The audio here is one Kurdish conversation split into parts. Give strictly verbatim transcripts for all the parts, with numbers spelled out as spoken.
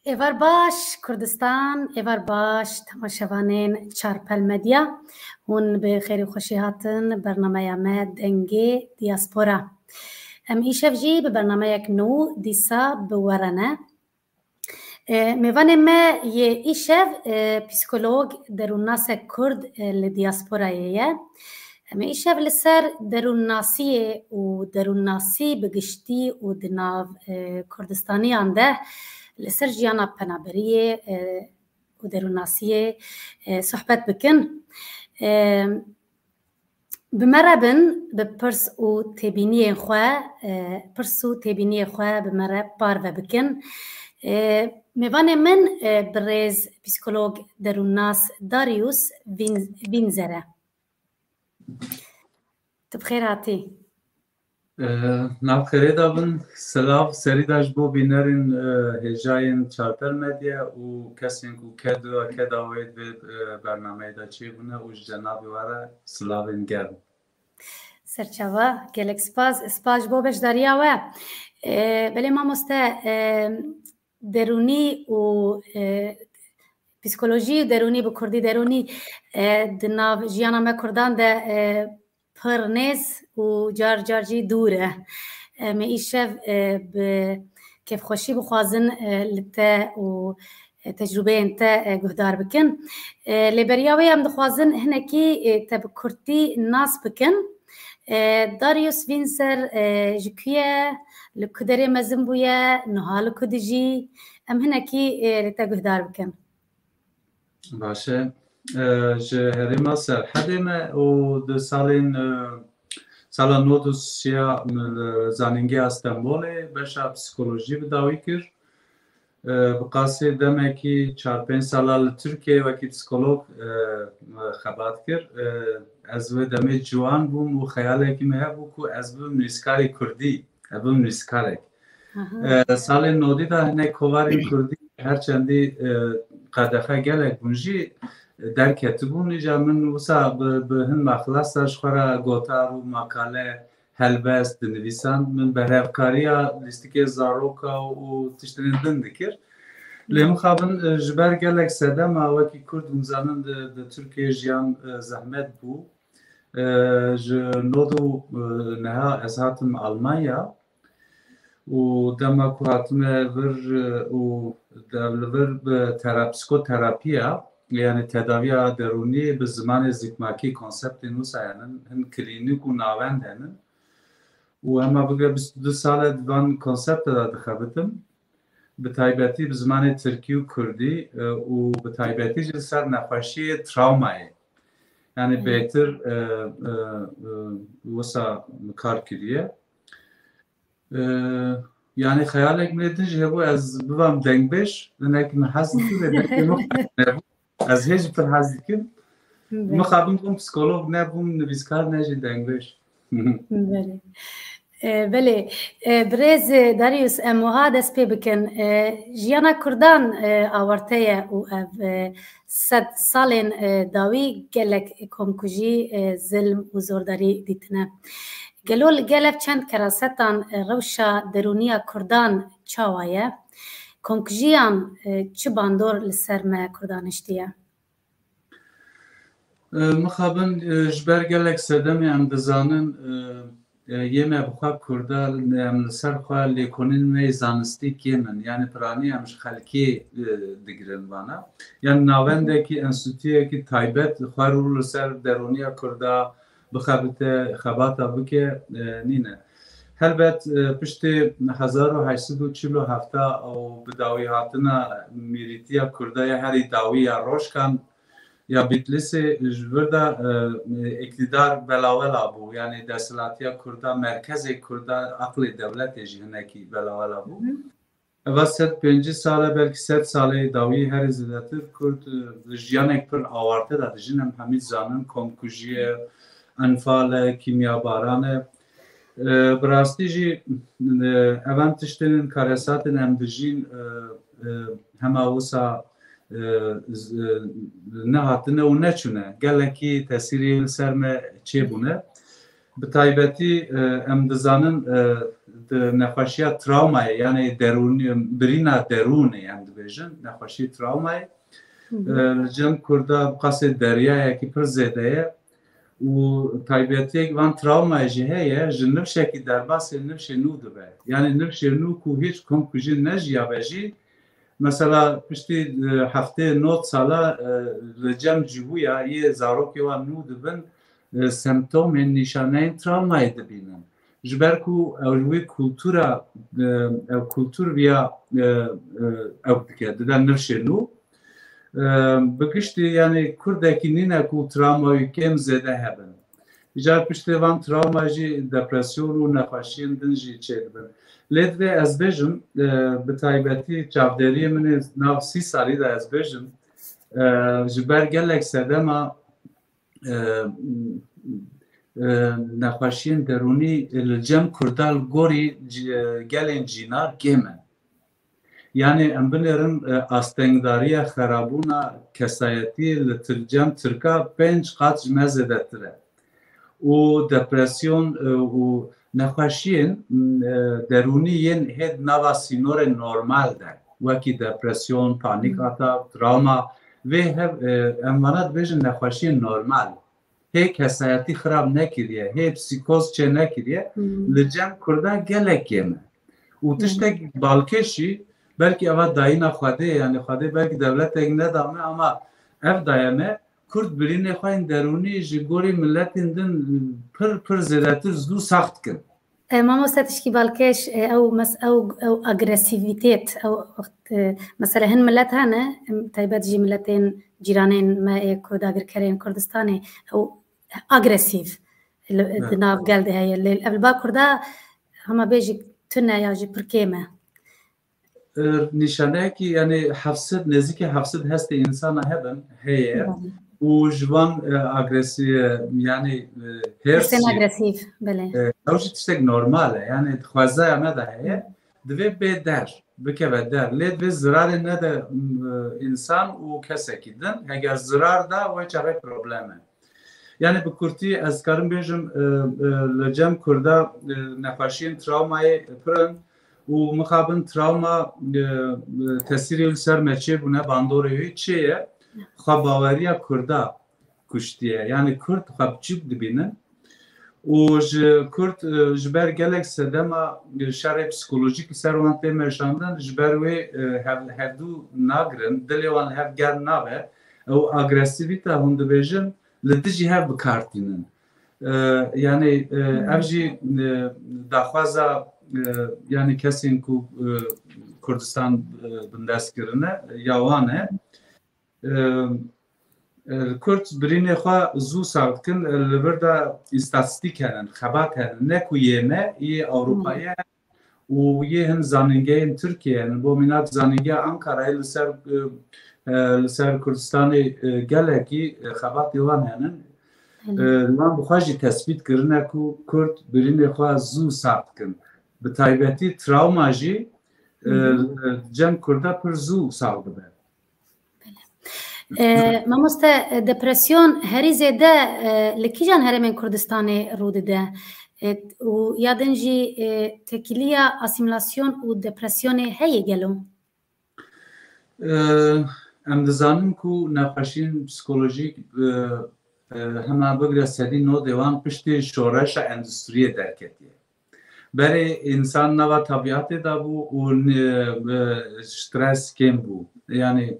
Êvar baş Kurdistan, êvar baş temaşevanên Çarpel Medya. Hûn bi xêr û xweşî hatin bernameya me Dengê Diaspora. Em îşev jî bi bernameyek nû dîsa bi we re ne. E, mêvanê me yê îşev, e, psîkolog, derûnnasek Kurd, e, li diasporayê ye. Em ê îşev li ser derûnnasiyê û derûnnasî bi giştî û di nav, e, Kurdistaniyan de li ser jiyana penaberiyê, e, û derûnnasiyê, e, sohbet bikin. E, Bi me re bin, bi pirs û têbîniyên xwe, e, pirs û têbîniyê xwe bi me re parve bikin. E, mêvanê min, e, birêz psîkolog derûnnas Darius Vin-, Vinzer e. Tu bi xêr hatî. E, Nav xêrê de bin, silav serî de ji bo bînerên, e, hêjayên Çarpel Medya û kesên ku kedo, keda wê divê, e, bernameyê de çêbûne û ji cenabê we re silavên germ. Serçava, gelek spas, spas ji bo beşdariya we. E, belê mamoste, e, derûnî û, e, psîkolojî û derûnî, bi kurdî derûnî, e, di nav jiyana me kurdan de, e, pir nêz û car car jî dûr e. Em ê îşev, e, bi kêfxweşî bixwazin, e, li te û, e, tecrûbeyên te, e, guhdar bikin. E, lê beriya wê em dixwazin hinekî, e, te bi kurtî nas bikin. E, Darius Vinzer, e, ji ku ye, li ku derê mezin bûye, niha li ku dijî? Em hinekî, e, li te guhdar bikin. Baş e. E, ji herêma Serhedê me û di salên, e, sala nod û sêya min li Zanîngeha Stenbolê beşa psîkolojî bi dawî kir. E, bi qasî demekî çar pênc sala li Tirkiyeyê wekî psîkolog, e, xebat kir. E, ez wê demê ciwan bûm û xeyalekî min hebû ku ez bibim nivîskarê kurdî, ez bibim nivîskarek. Aha. E, salên nodî de hinek kovarên kurdî her çendî, e, qedexe gelek bûn jî, e, derketibûn. Îca min wisa bi, bi hin mexlesa ji xwe re gotar û makale, helbest dinivîsan. Min berhevkariya lîstikê zaroka û tiştên din dikir. Lê mixabin, e, ji ber gelek sedema wekî kurd hûn zanin di, di Tirkiyê jiyan, e, zehmet bû. E, ji nod û, e, neha ez hatim Almanya û dema ku hatime vir, e, û de-, li vir bi tera-, psîkoterapiya, yani tedaviya derûnî bi zimanê zikmakî konseptên wisa henin, hin klînîk û navend henin. Û hema bigre bîst û du sal e di van konsepte de dixebitim. Bi taybetî bi zimanê tirkî û kurdî, e, û bi taybetî jî li ser nexweşiyê trawmayê. Yani Hı. bêtir, e, e, e, wisa kar kiriye. E, yani xeyalek min ê din jî hebû ez bibam dengbêj, hinek min hez dikir, lê dengê min xweş nebû. Ez hê jî pir hez dikim. Belê. Mixabin bûm psîkolog, ne bûm nivîskar, ne jî dengbêj. Belê. E, belê. E, birêz Darius, em wiha dest pê bikin. E, jiyana kurdan, e, awarte ye û ev, e, sed salên, e, dawî gelek komkujî, e, zilm û zordarî dîtine. Gelo li gel ev çend kerasetan, e, rewşa derûniya kurdan çawa ye? Komkujiyan, e, çi bandor li ser me kurdan hiştiye? E, mixabin, e, ji ber gelek sedemê em dizanin, e, e, yê me bi xwe kurda, em li ser xwe lêkolînên me yê zanistî kêm in. Yani piranî em ji xelkê, e, digirin vana. Yani navendekî, enstîtuyekî taybet xwe rû li ser derûniya kurda bixebite, xebata bike, e, nîne. Helbet, e, piştê hezar û heşt sed û çil û heft û bi dawî hatina mîrîtiya kurda ya herî dawî ya Rojkan ya Bitlîsê ji vir de, e, îktîdar belawela bû. Yani desthilatiya kurda, merkezê kurda, aqlê dewletê jî hinekî belawela bû. Hı hı. Eva sed pêncî sal e, belkî sed salê dawî herî zêdetir Kurd, e, di jiyanek pir awarte de dijîn. Em hemî dizanin, komkujî ye, enfal e, kîmyabaran e. E, bi rastî jî, e, evan tiştên karesatên em dijîn, e, e, hema wisa, e, z-, e, nehatine û neçûne. Gelekî tesîrê li ser me çêbûne. Bi taybetî, e, em dizanin, e, di nexweşiya trawmayê, yanî derûnî, birîna derûnê em dibêjin, nexweşî trawmayê, e, li cem Kurda bi qasê deryayekî pir zêde ye û taybetiyek van trawmayê jî heye, ji nifşekî derbasê nifşê nû dibe. Yanî nifşê nû ku hîç kom ku jî nejiyabe jî, mesela piştî, e, heftê nod sala, e, li cem cihûya yê zarokê wan nû dibin, e, semptomên nîşaneyên trawmayê dibînin. Ji ber ku ew li wî kultura, e, ew kultur viya, e, e, ew dike, dide nifşê nû. E, bi giştî, yanî kurdekî nîne ku trawma wî kêm zêde hebin. Îcar piştê van trawma jî depresyon û nexweşiyên din jî çêdibin. Lê divê ez bêjim, e, bi taybetî çavderiyê min ê nav sî salî de ez bêjim, e, ji ber gelek sedema, e, e, nexweşiyên derûnî li cem Kurda li gorî ci-, gelên cînar kêm in. Yanî em binêrin, e, astengdariya xerabûna kesayetî li Tir-, cem Tirka pênc qat ji me zêdetir e. Û depresyon, e, û nexweşiyên, e, derûnî yên hê di nava sînorên normal de, wekî depresyon, panîk atak, trawma, vê hev, e, em vana dibêjin nexweşiyên normal. Hê kesayetî xirab nekiriye, hê psîkoz çê nekiriye, li cem Kurda gelek kêm e. Û tiştek balkêş jî, belkî eva dayîna Xwedê, yanî Xwedê belkî dewletek neda me, ama ev daye me, Kurd birînê xwe yên derûnî ji gorî miletên din pir, pir zêdetir zû sax dikin. E, mamoste, tişkî balkêş, e, ew mes-, ew, ew agresîvîtêt, ew, e, mesela hin milet hene, em, taybet jî miletên cîranên me ê ku dagirkerên Kurdistanê, ew agresîv li, Evet. di nav gel de heye. Lê ev li ba Kurda hema bêjî tune ya jî pir kêm e. E, nîşaneyekî, yanî heft sed, nêzîkî heft sed hestê însana hebin, heye. Belê. Û ji van, e, agresî-, e, yanî, e, hêrs Hêrsên jî, agresîv, belê. e, ew jî tiştek normal e. Yanî di xwezaya me de heye. Divê bê der, bikeve der. Lê divê zirarê nede, m, e, însan û kesekî din. Heger zirar da, wê çaxê problem e. Yanî bi kurtî ez dikarim bêjim, e, e, li cem Kurda, e, nexweşiyên trawmayê pir in û mixabin trawma, e, e, tesîrê li ser me çêbûne, bandorê wê çê ye? Xwebaweriya Kurda kuştiye. Yanî Kurd xwe biçûk dibînin û ji Kurd, e, ji ber gelek sedema, e, şerê psîkolojîk li ser wan tê meşandin, ji ber wê, e, hev-, hevdû nagirin, dilê wan li hev germ nabe. Ew agresîvîte hûn dibêjin, li dijî hev bi kar tînin. E, yanî, e, Hmm. ev jî, e, daxwaza, e, yanî kesên ku, e, Kurdistan, e, bindest kirine, ya wan e. E, e, Kurd birînê xwe zû sax dikin, e, li vir de îstatîstîk henin, xebat henin. Ne ku yê me, yê Ewropayê Hmm. û yê hin zanîngehên Tirkiyeyê ne. Bo mînak zanîngeha Ankarayê li ser, e, e, li ser Kurdistanê, e, gelekî, e, xebatê wan henin. Belê. E, wan bi xwe jî tespît kirine ku Kurd birînê xwe zû sax dikin. Bi taybetî trawma jî, e, Hı hı. e, cem Kurda pir zû sax dibe. E, mamoste, e, depresyon herî zêde, e, li kîjan herêmên Kurdistanê rû dide? E, û ya din jî, e, tekîliya asîmîlasyon û depresyonê heye gelo? E, em dizanin ku nexweşiyên psîkolojîk, e, e, hema bigre sedî nodê wan piştî şoreşa endustriyê derketiye. Berê însan nava tebîatê de bû û, e, e, stres kêm bû. Yanî,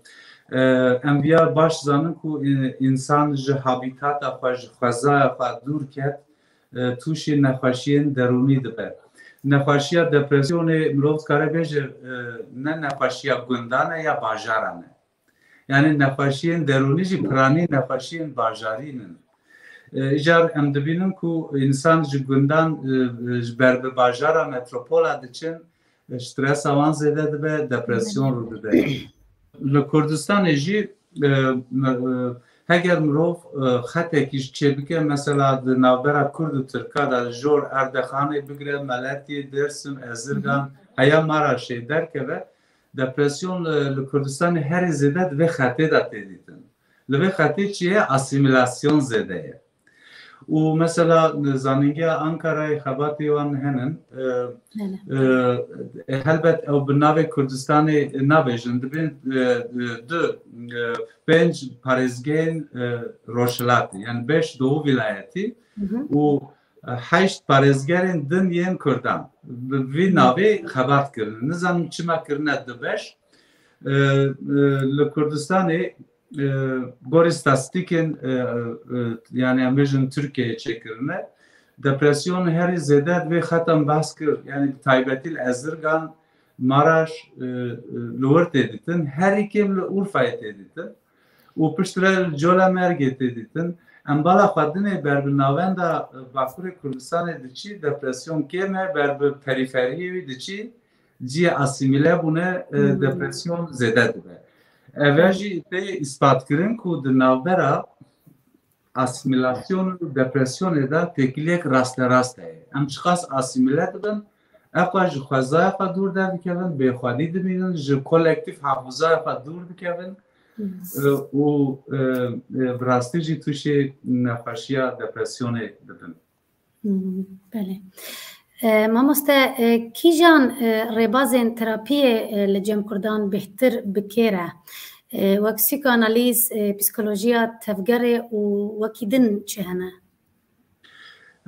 e, em viya baş zanin ku, e, însan ji habîtata xwe, ji xwezaya xwe dûr ket, e, tûşî nexweşiyên derûnî dibe. Nexweşiya depresyonê mirov dikare bêje, e, ne nexweşiya gundan e ya bajaran e. Yanî nexweşiyên derûnî jî piranî nexweşiyên bajarî ne. E, îcar em dibînin ku însan ji gundan, e, e, ji ber bi bajara metropola diçin, e, stresa wan zêde dibe, depresyon rû dide. Li Kurdistanê jî, e, me-, e, heger mirov, e, xetekî ji çêbike, mesela di navbera Kurd û Tirka de jor Erdexanê bigire, Meletiyê, Dêrsim, Ezirgan, heya Maraşê derkeve, depresyon li, li Kurdistanê herî zêde di vê xetê de tê dîtin. Li vê xetê çi ye? Asîmîlasyon zêde ye. Û mesela zanîngeha Ankarayê xebatê wan henin. E, e, helbet ew bi navê Kurdistanê nabêjin, dibên, e, e, du, e, pênc parêzgehên, e, Rojhilatê, yani beş Doğu vilayetî û, e, heşt parêzgerên din yên Kurdan. Bi vî navê xebat kirine. Nizanim çima kirine du beş. E, e, li Kurdistanê, e, gorî statistîkên, e, e, yani em bêjin Tirkiyeyê çêkirine, depresyon herî zêde divê xetan behs kir. Yani bi taybetî li Ezirgan, Maraş, e, e, li wir tê dîtin, herî kêm li Urfayê tê dîtin û piştre li Colemêrgê tê dîtin. Em bala xwe dinê ber bi navenda, e, Bakurê Kurdistanê diçî, depresyon kêm e, ber bi perîferiyê wî diçî, cihê asîmîle bûne, e, depresyon zêde dibe. Eve jî tê îspatkirin ku di navbera asîmîlasyon û depresyonê de têkiliyek rasterast heye. Em çiqas asîmîle dibin, ev xwe ji xwezaya xwe dûr derdikevin, bêxwedî dimînin, ji kolektîf hafizaya xwe dûr dikevin, e, û, e, e, bi rastî jî tûşê nexweşiya depresyonê dibin. Hmm, belê. E, mamoste, e, kîjan, e, rêbazên terapiyê, e, li cem Kurdan bêhtir bi kêr e? E, wek psîkoanalîz, e, psîkolojiya tevgerê û wekî din çi hene?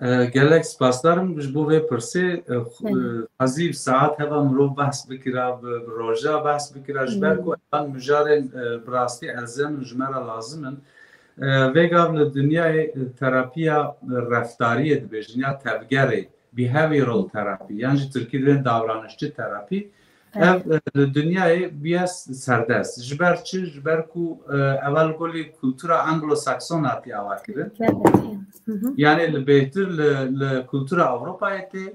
E, gelek spasdar im ji bo vê pirsê. E, xu-, Belê. E, xwezî bi saet heva mirov behs bikira, bi, bi roja behs bikira, ji ber Hmm. ku evan mijarên, e, bi rastî erzem in, ji me re lazim in. E, vêgav li dinyayê, e, terapiya, e, reftariyê dibêjin ya tevgerê, behavioral therapy, yan jî tirkî dibên davranışçı terapi. Belê. Ev, e, li dinyayê bûye s-, serdest. Ji ber çi? Ji ber ku, e, ev li gorî kultura anglo-sakson hatiye avakirin. Gelek, hı hı. Yani li bêhtir li, li kultura Ewropayê tê.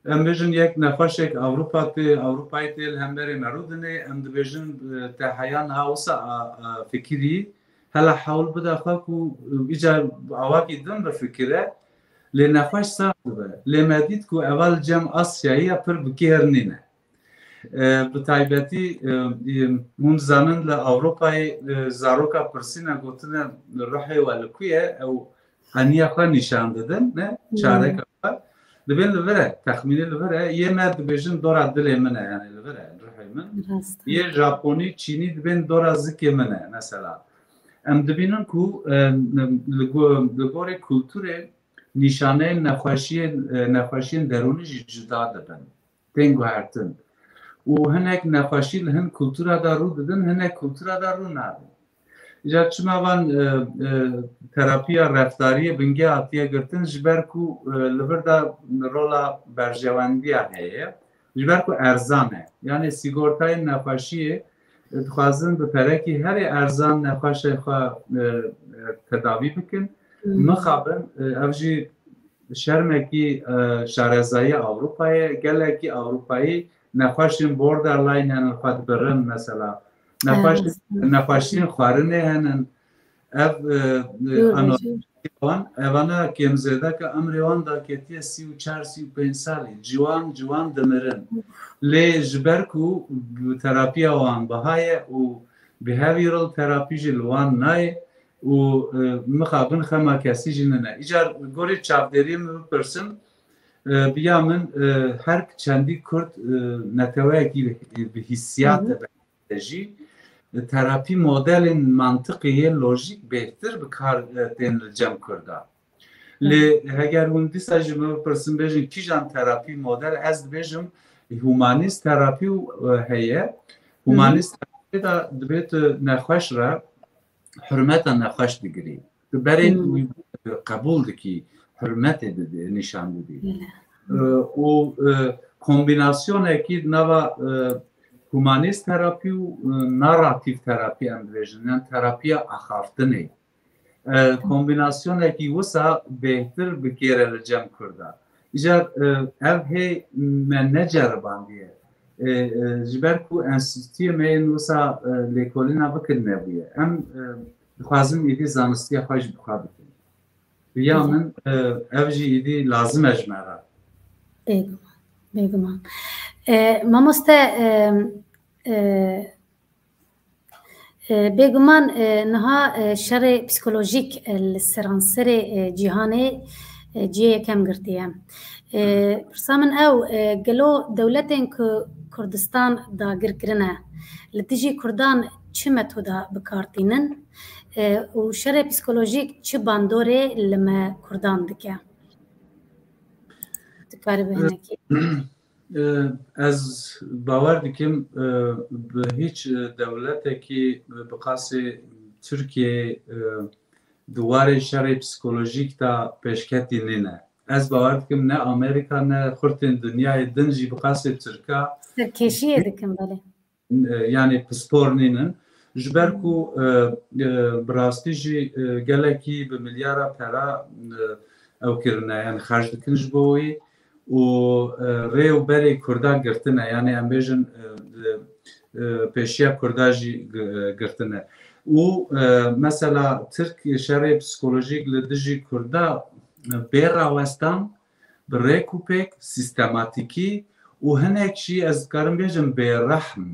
Em bêjin yek nexweşek Ewropa tê, Ewropayê tê li hemberê me rûdinê. Em dibêjin, e, te heya niha wisa a, a fikirî. Hela hewl bide xwe ku, e, îcar awakî din bifikire. Lê nexweş sax dibe. Lê me dît ku eva li cem Asyayê ya pir bi kêr nîne. E, bi taybetî, e, e, hûn dizanin li Ewropayê, e, zaroka pirsîne gotine ruhê we li ku ye? Ew heniya xwe nîşan didin, ne? Hmm. Çareka xwe. Dibên li vir e, texmînî li vir e. Yê me dibêjin dora dilê min e, yani li vir e, ruhê min. Rast. Yê Japonî, Çînî dibên dora zikê min e, mesela. Em dibînin ku, e, li go-, li gorî kulturê nîşaneyên nexweşiyên, e, nexweşiyên derûnî jî cuda dibin. Tên guhertin. Û hinek nexweşî li hin kultura de rû didin, hinek kultura de rû nadin. Îcar çima van, e, e, terapiya reftariyê bingê hatiye girtin, ji ber ku, e, li vir de rola berjewendiya heye, ji ber ku erzan e. Yani sîgortayên nexweşiyê, e, dixwazin bi perekî herî erzan nexweşê xwe, e, e, tedavî bikin. Hmm. Mixabin, e, ev jî şermekî, e, şarezayî Ewropayê, gelekî Ewropayî nexweşên borderline henin, xwe dibirin mesela. Nexweş-, Evet. Nexweşiyên xwarinê henin. Ev, e, e, Doğru, ano-, doğru. Wan, evana kêmzêdeka emrê wan daketiye sî û çar, sî û pênc salî. Ciwan, ciwan dimirin. Lê ji ber ku bi terapiya wan biha ye û behavioral therapy jî li wan nayê, û, e, mixabin xema kesî jî nine. Îcar gorê çavdêriyê min bipirsin, e, biya min, e, her çendî Kurd, e, neteweyekî bi hîsiyat Hı hı. be jî, e, terapî modelên mantiqî yê lojîk bêhtir bi kar, e, tên li cem Kurda. Lê Hı. heger hûn dîsa ji min bipirsin, bêjin kîjan terapî model, ez dibêjim humanîst terapî û, e, heye. Hı hı. Humanîst terapî de dibê tu nexweş re hurmeta nexweş digirî. Tu berê Hmm. wî qebûl dikî, hurmetê didî, nîşan didî. Belê. E, û, e, kombînasyonekî di nava, e, humanîst terapî û, e, narratîf terapî em dibêjin, yan terapiya axaftinê. E, kombînasyonekî wisa bêhtir bi kêr e li cem Kurda. Îcar, e, ev hê me neceribandiye. E, e, ji ber ku enstîtuyê me yên wisa, e, lêkolîna bikin nebûye. Em, e, dixwazin êdî zanistiya xwe jî bi xwe bikin. Bi ya Hı hı. min, e, ev jî êdî lazim e ji me re. Bêguman. Bêguman. E, mamoste, e, e, E, bêguman, e, niha, e, şerê psîkolojîk, e, li seranserê, e, cîhanê, e, cihê yekem girtiye. E, pirsa min ew, e, gelo dewletên ku Kurdistan dagir kirine, li dijî Kurdan çi metoda bi kar tînin? E, û şerê psîkolojîk çi bandorê li me Kurdan dike? Tu karî bi hinekî. E, ez bawer dikim, e, bi hîç, e, dewletekî, e, bi qasê Tirkiyeyê, e, di warê şerê psîkolojîk de pêşketî nîne. Ez bawer dikim ne Amerîka ne xurtên dinyayê din jî bi qasê Tirka Serkêşiyê dikin, belê. e, yanî pispor nînin. Ji ber ku, e, e, bi rastî jî, e, gelekî bi milyara pera, e, ew kirine, yanî xerc dikin ji bo wî û, e, rê û berê Kurda girtine, yanî em bêjin, e, e, pêşiya Kurda jî gi-, e, girtine. Û, e, mesela Tirk şerê psîkolojîk li dijî Kurda, e, bê rawestan, bi rêk û pêk, sîstematîkî û hinek jî ez dikarim bêjim bêrehm,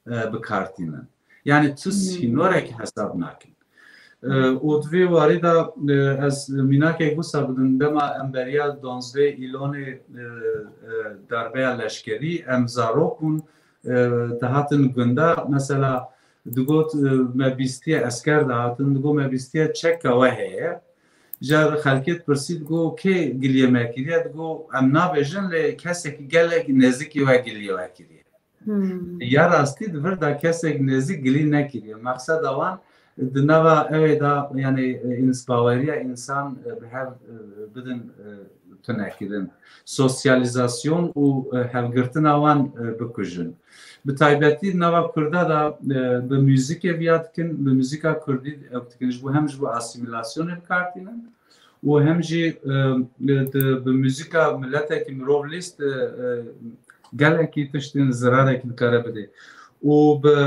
e, bi kar tînin. Yanî tu Hmm. sînorek hesab nakin. E, û di vê warî de, e, ez mînakek wisa bidim, dema em beriya duwazdeh Îlonê, e, e, darbeya leşkerî, em zarok bûn, e, dihatin gunda, mesela digot, e, me bîstiye esker dihatin, digot me bîstiye çeka we heye. Car xelkê dipirsî, digot kê giliyê me kiriye, digot em nabêjin lê kesekî gelek nêzikî we giliyê we kiriye. Hmm. Ya rastî di vir de kesek nêzik gilî nekiriye. Mexseda wan di nava ewê de, yanî, e, ins-, baweriya însan, e, bi hev, e, bidin, e, tunekirin. Sosyalîzasyon û, e, hevgirtina wan, e, bikujin. Bi taybetî di nava Kurda de, e, bi muzîkê viya dikin, bi muzîka Kurdî ew dikin. Ji bo hem ji bo asîmîlasyonê bi kar tînin û hem jî, e, di, bi muzîka miletekî mirov lîst, e, e, gelekî tiştên zirarekî dikare bidê. Û bi,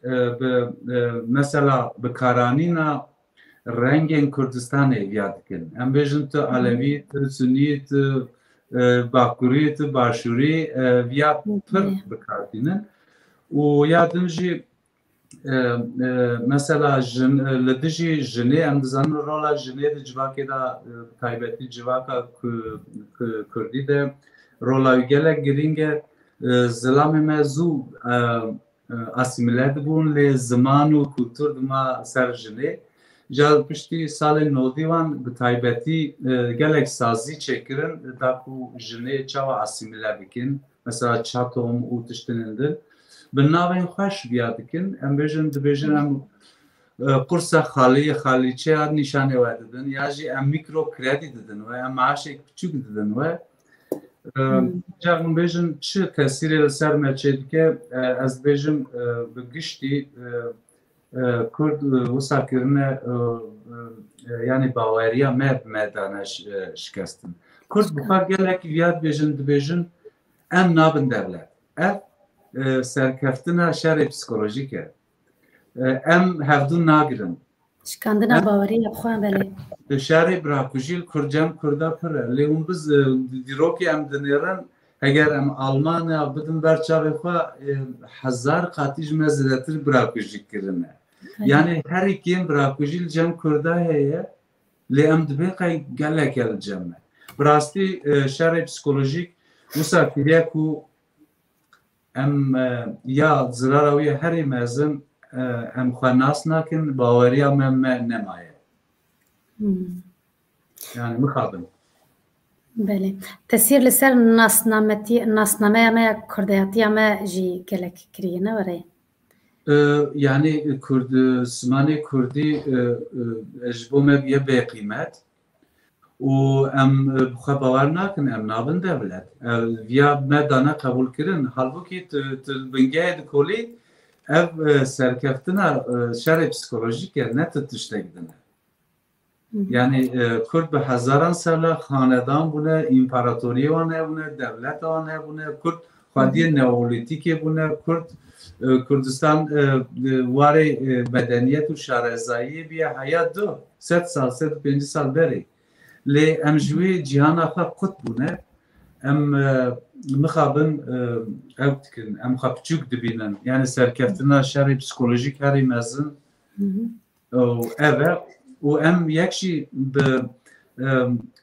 e, bi, e, mesela bikaranîna rengên Kurdistanê viya dikin. Em bêjin tu Hı hı. Elewî, tu Sunî, tu, e, Bakurî, tu Başûrî, e, viya Hı hı. pir bi kar tînin. Û ya din jî, e, e, mesela jin, e, li dijî jinê, em dizanin rola jinê di civakê de, e, bi taybetî civaka ku, ku, Kurdî de rola wî gelek girîng e. E, zilamê me zû, e, e, asîmîle dibûn, lê ziman û kultur dima ser jinê. Ca piştî salên nodî wan bi taybetî, e, gelek sazî çêkirin, da ku jinê çawa asîmîle bikin, mesela çatom û tiştinên din. Bi navên xweş viya dikin, em bêjin, dibêjin em, e, qursa xalî, xalîçeya nîşanê we didin, ya jî em mîkro kredî didin we, em maaşek piçûk didin we. E, Hmm. Car em bêjin çi tesîrê li ser me çêdike, e, ez dibêjim, e, bi giştî, e, e, Kurd, e, wisa kirine, e, e, e, yanî baweriya me bi me dane şi-, e, şikestin. Kurd bi xwe gelek viya dibêjin, dibêjin em nabin dewlet. Ev, e, serkeftina şerê psîkolojîk e. E, em hevdû nagirin. Şikandina Em baweriya xwe, belê. Di şerê birakujî li Kurd, cem Kurda pir e. Lê hûn biz, e, di-, dîrokê em dinêrin, heger em Almanya bidin ber çavê xwe, e, hezar qatî ji me zêdetir birakujî kirine. Belê. Yanî herî kêm birakujî li cem Kurda heye, lê em dibê qey gelek e li cem me. Bi rastî, e, şerê psîkolojîk wisa kiriye ku em, e, ya zirara wî ye herî mezin, e, em xwe nas nakin, baweriya me, me nemaye. Hmm. Yani mixabin. Belê. Tesîr li ser nasnametî-, nasnameya me ya kurdayetiya me jî gelek kiriye, ne were? E, yani Kurd, e, zimanê Kurdî, e, e, ji bo me bûye bêqîmet. Û em, e, bi xwe bawer nakin, em nabin dewlet. Ev, viya me dane qebûlkirin. Halbûkî tu, tu li bingehê dikolî, ev, e, serkeftina, e, şerê psîkolojîk e, ne tu tiştek din e. Hı hı. Yani, e, Kurd bi hezaran sala xanedan bûne, împaratoriyê wan hebûne, dewleta wan hebûne, Kurd xwediyê Hı hı. neolîtîkê bûne, Kurd, e, Kurdistan, e, e, warê, e, medeniyet û şarezayiyê bûye heya du sed sal, sed û pêncî sal berê. Lê em ji wê cîhana xwe qut bûne. Em e, mixabin e, ew dikin, em xwe piçûk dibînin. Yani serkeftina şerê psikolojîk herî mezin û ev e. Û em yek jî bi e,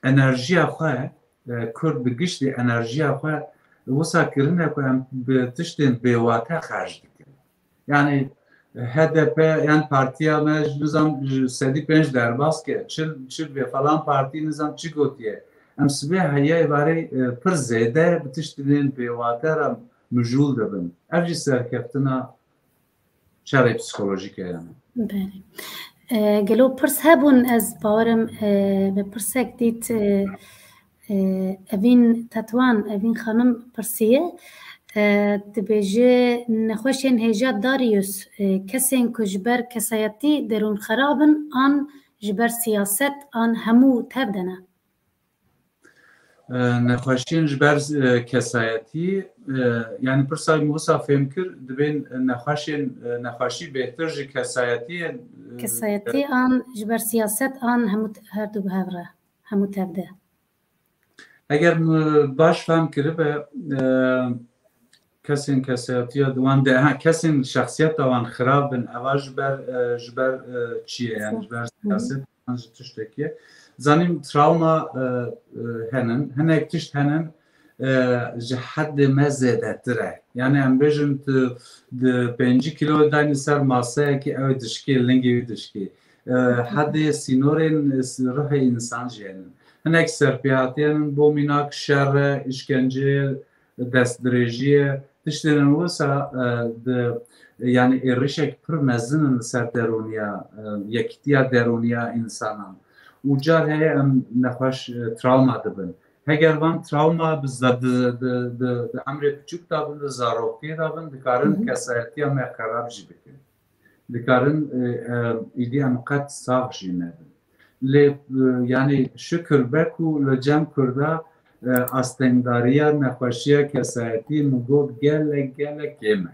enerjiya xwe, e, Kurd bi giştî enerjiya xwe wisa kirine ku em bi tiştên bêwate xerc dikin. Yani H D P, yani partiya me ji nizam ji sedî pênc derbas ke, çil, çil vê falan partî nizam çi gotiye. Em sibê heye êvarê e, pir zêde bi tiştên bêwate re mijûl dibin. Ev jî serkeftina şerê psikolojîk e yani. Belê. E, gelo pirs hebûn, ez bawerim e, me pirsek dît e, e, Evîn Tetwan, Evîn xanim pirsiye. E, dibêje nexweşên hêja Darius, e, kesên ku ji ber kesayetî derûnxerab in an ji ber siyaset an hemû tev de ne? E, nexweşiyên ji ber e, kesayetî, e, yani pirsa min wisa fêm kir, dibên nexweşên, e, nexweşî bêhtir ji kesayetiyê, e, Kesayetî an ji ber siyaset an hemû te- her du bi hev re, hemû tev de. Eger min baş fehm kiribe, e, kesên kesayetiya di wan de, ha, kesên şexsiyeta wan xirab bin, eva ji ber, e, ji ber e, çi ye, yani ji ber siyaset an ji tiştekî ye. Zanîm travma e, e, henin, hinek tişt henin e, ji heddê me zêdetir e. Yani em bêjin tu di pêncî kilo daynî ser maseyekî ew dişkê, lingê wî dişkê. E, heddê sînorên ruhê însan jî henin. Hinek serpêhatiyên bo mînak şer e, îşkence ye, destdirêjî ye, tiştên wisa e, di, yani êrişek pir mezin in li ser derûniya, e, yekîtiya derûniya însanan. Û car heye em nexweş e, travma dibin. Heger van travma bi za- di, di, di, di emrê piçûk de bin, di zarokiyê de bin, dikarin kesayetiya me xerab jî bikin. Dikarin e, e, îdî em qet sax jî nebin. Lê e, yani şikir be ku li cem Kurda e, astengdariya nexweşiya kesayetî min got gelek gelek kêm e.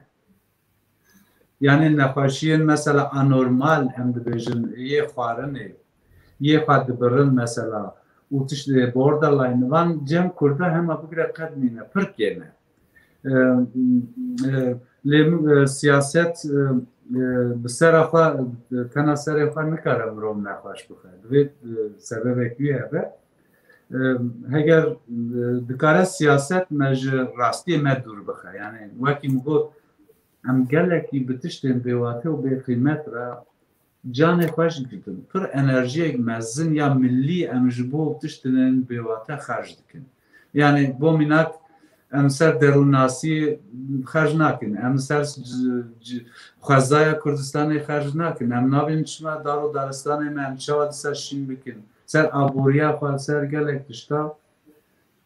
Yani nexweşiyên mesela anormal em dibêjin yê xwarinê, yê xwe dibirin mesela û tişt borderline van cem Kurda hema bigire qet nîne, pir kêm e. E, e, lê e, siyaset e, e, bi sera xwe, e, tena serê xwe nikare mirov nexweş bixe. Divê e, sebebek wî hebe. E, heger e, dikare siyaset me ji rastiyê me dûr bixe. Yani wekî min got, em gelekî bi tiştên bêwate û bêqîmet re canê xwe jî didin. Pir enerjiyek mezin ya millî em ji bo tiştên bêwate xerc dikin. Yani bo mînak em ser derûnnasî xerc nakin, em ser c- c- xwezaya Kurdistanê xerc nakin, em nabên çima dar û daristanê me em çawa dîsa şîn bikin, ser aboriya xwe, ser gelek tişta.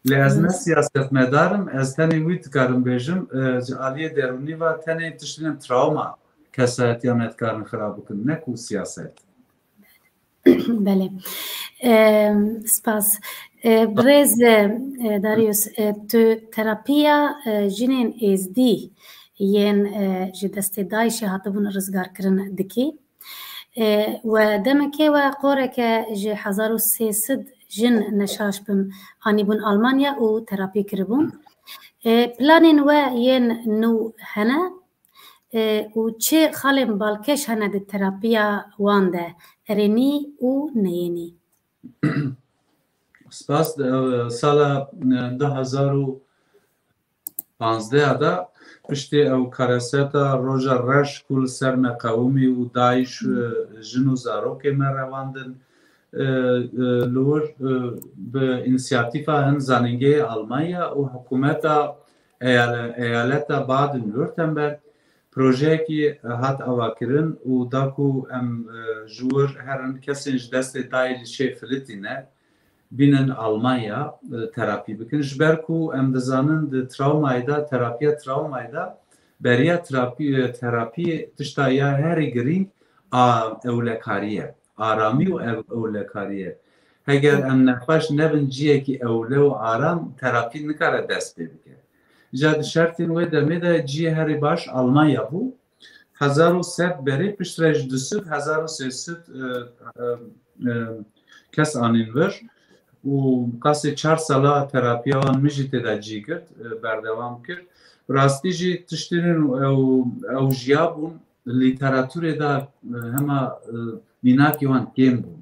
Lê ez ne siyasetmedar im, ez tenê wî dikarim bêjim, e, ji aliyê derûnî ve tenê tiştên travma kesayetiya me dikarin xirab bikin, ne ku siyaset. Belê. E, spas. E, birêz e, Darius, e, tu terapiya e, jinên êzdî yên e, ji destê DAIŞê hatibûn rizgarkirin dikî. E, we demekê we qoreke ji hezar û sê sed jin neşaş bim anîbûn Almanya û terapî kiribûn. E, planên we yên nû hene e, û çi xalên balkêş hene di terapiya wan de, erênî û neyênî? Spas. Di, e, sala e, du hezar û panzdeh de piştî ew kareseta Roja Reş ku li ser me qewimî û DAIŞ e, jin û zarokê me revandin, e, e, li wir e, bi însiyatîfa hin zanîngehê Almanya û hikûmeta eyale- eyaleta Baden-Württemberg projeyekî hat avakirin û da ku em e, ji wir herin kesên ji destê DAIŞê filitîne bînin Almanya e, terapî bikin. Ji ber ku em dizanin di trawmayê de, terapiya trawmayê de beriya terapî, e, terapî tişta ya herî girîng a ewlekarî ye. Aramî û ev ewlekarî ye. Heger em nexweş nebin ciyekî ewle û aram, terapî nikare dest pê bike. Îca di şertên wê demê de ciyê herî baş Almanya bû. Hezar û sed berê piştre ji du sed, hezar û sê sed e, e, e, kes anîn vir. û qasê çar sala terapiya wan min jî tê de cî girt, e, berdewam kir. Rastî jî tiştên ew, ew jiyabûn lîteraturê de, e, hema, e, mînakî wan kêm bûn.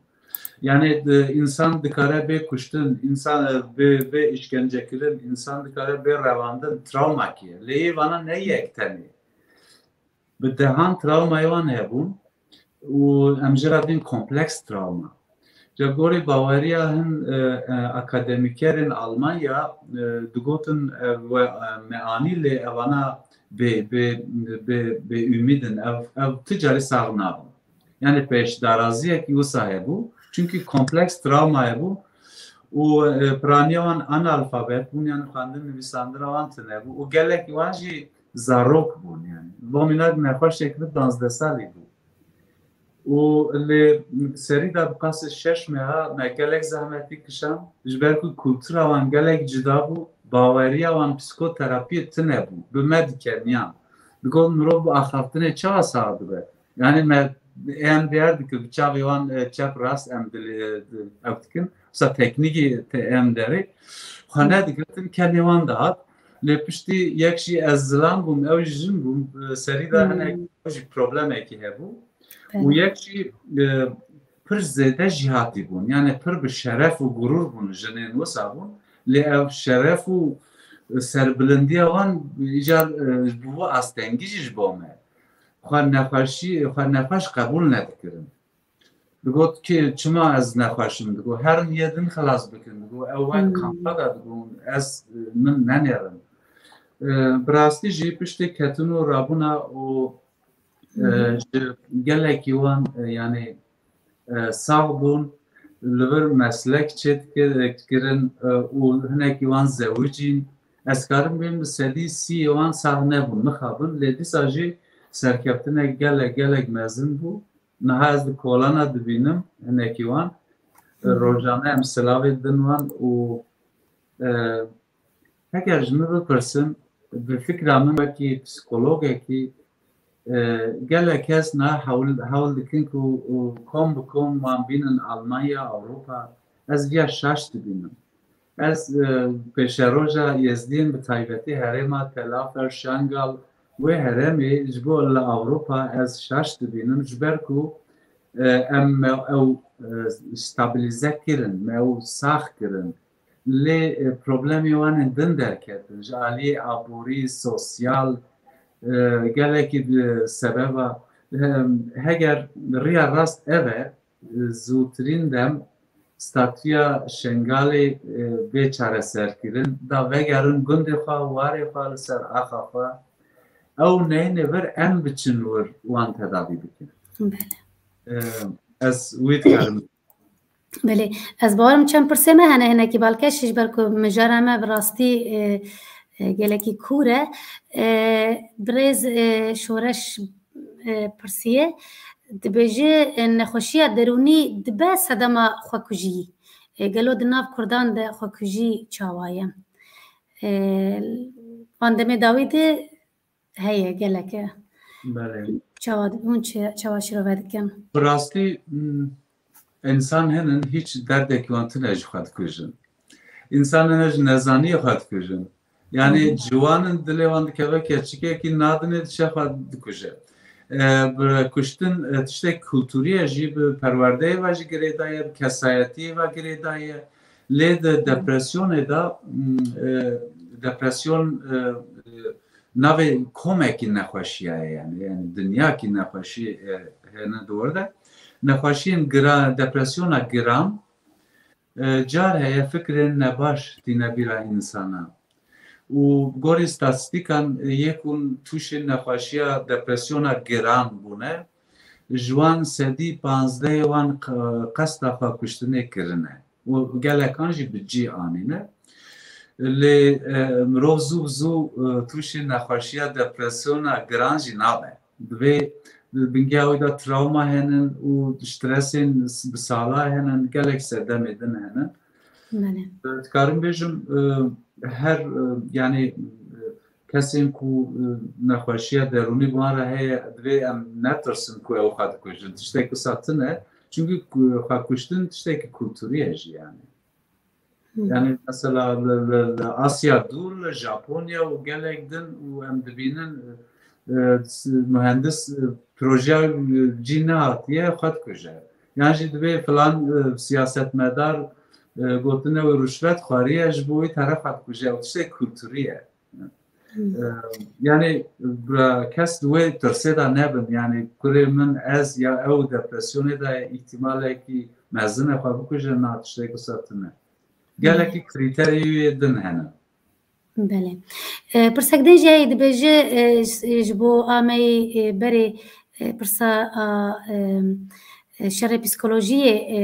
Yani, e, însan dikare bê kuştin, însan, e, bê, bê îşkencekirin, însan dikare bê revandin, travmakî ye. Lê yê vana ne yek tenê. Bi dehan travmayê wan hebûn û em jê re dibên kompleks travma. Ji gorî baweriya hin, e, e, akademîkerên Almanya, e, digotin, e, we, e, me anî lê evana bê, bê, bê, bêumîd in, ev, ev ti carî sax nabin. Yani pêşdaraziyekî wisa hebû, çunkî kompleks travma hebû û, e, piraniya wan analfabet bûn, yani xwendin nivîsandina wan tune bû û gelekî wan jî zarok bûn yani. Bo mînak nexweşek min duwazdeh salî bû. Û li serî de bi qasî şeş meha me gelek zehmetî kişand, ji ber ku kultura wan gelek cida bû, baweriya wan psîkoterapiyê tune bû, bi me dikeniyan. Digot mirov bi axaftinê çawa sax dibe? Yani me E M D R dikir, bi çavê wan, e, çep rast em dilê, e, ew dikin. Mesela teknîkî te E M D R'ê xwe nedigirtin, kenê wan dihat. Lê piştî yek jî ez zilam bûm, ew jî jin bûn, e, serî de Hmm. hinek jî problemekî hebû. Û Belê. yek jî, e, pir zêde jîhatî bûn. Yani pir bi şeref û gurûr bûn, jinên wisa bûn. Lê ev şeref û serbilindiya wan îcar, e, ji bo astengî jî ji bo me. Xwe nexweşî, xwe nexweş qebûl nedikirin. Digot ki çima ez nexweş im? Digot herin yê din xilas bikin. Digot ew wek Hmm. kampa de digot ez, e, min nenêrin. E, bi rastî jî piştê ketin û rabûna û, e, Hı hı. ji gelekî wan, e, yani, e, sax bûn, li vir meslek çêdikir-, kirin, e, û hinekî wan zewicîn. Ez karim bêm bi sedî sî yê wan sax nebûn, mixabin, lê dîsa jî serkeftinek gelek, gelek mezin bû. Niha ez di kolana dibînim hinekî wan. Hı hı. Rojane em silavê didin wan û, e, heger ji min bipirsin, bi fikra min wekî psîkologekî, e, gelek kes niha hewl, hewl dikin ku, û kom bi kom wan bînin Almanya, Ewropa. Ez viya şaş dibînim. Ez, e, pêşeroja Êzdiyên bi taybetî herêma Telafer, Şengal, wê herêmê ji bo li Ewropa ez şaş dibînim, ji ber ku, e, em me ew, e, stabilize kirin, me ew sax kirin. Lê, e, problemê wan ên din derketin, ji aliyê aborî, sosyal, e, gelekî, e, sebeba, e, heger riya rast ev e, zûtirîn dem statûya Şengalê, e, bê çareserkirin, da vegerin gundê xwe, warê xwe li ser axa xwe. Ew neyne vir em biçin wir wan tedavî bikin. Belê. E, ez wî dikarim. Belê. Ez bawerim çend pirsê me hene hinekî balkêş ji ber ku mijara me bi rastî, e, e, gelekî kûr e. E, birêz, e, Şoreş e, pirsiye. Dibêje, e, nexweşiya derûnî dibe sedema xwekujiyî. E, gelo di nav Kurdan de xwekujî çawa ye? E, van demê dawî de heye gelek e. Belê. Çawa di-, hûn çi, çawa şîrove dikin? Bi rastî, m, însan hene hîç derdekî wan tune ji xwe dikujin. Însan hene ji nezaniyê xwe dikujin. Yani Hı hı. ciwanin dilê wan dikeve keçikekî nadinê diçe xwe dikuje. E, bi kuştin, e, tiştek kultûrî ye jî, bi perwerdeyê ve jî girêdaye, bi kesayetiyê ve girêdaye. Lê di Hı. depresyonê de, m, e, depresyon, e, e, navê komekî nexweşiya ye yani. Yani dinyakî nexweşî, e, hene di wir de. Nexweşiyên gira-, depresyona giran, e, car heye fikrên nebaş tîne bîra însana. Û gorî statîstîkan, e, yê ku tûşê nexweşiya depresyona giran bûne, ji wan sedî panzdehê wan q-, qesta xwekuştinê kirine. Û gelekan jî bi cî anîne. Lê, e, mirov zû bi zû, e, tûşê nexweşiya depresyona giran jî nabe. Divê di bingehê wî de travma henin û stresên s-, bi sala henin, gelek sedemê din henin. Belê. E, dikarim bêjim, e, her, e, yani, e, kesên ku, e, nexweşiya derûnî bi wan re heye, divê em netirsin ku ew xwe dikujin. Tiştek wisa tune. Çunkî ku-, xwekuştin tiştekî kulturî ye jî yani. Yani mesela li, li, li Asya dûr, li Japonya û gelek din û em dibînin, e, e, s-, muhendis, e, projeya, e, cî nehatiye xwe dikuje. Yan jî dibê filan, e, siyasetmedar, e, gotine wî ruşvet xwariye, ji bo wî teref xwe dikuje. Ew tiştê kulturî ye. E, yani, bira, kes di wê tirsê de nebin. Yani, kurê min, ez ya ew depresyonê de ye, îhtimalekî mezin e xwe bikuje, na tiştek wisa tune. Gelekî krîterê wê din hene. Belê. E, pirsek din jî heye dibêje, e, ji, ji bo ameyî, e, berê, e, pirsa a, e, e, şerê psîkolojiyê, e,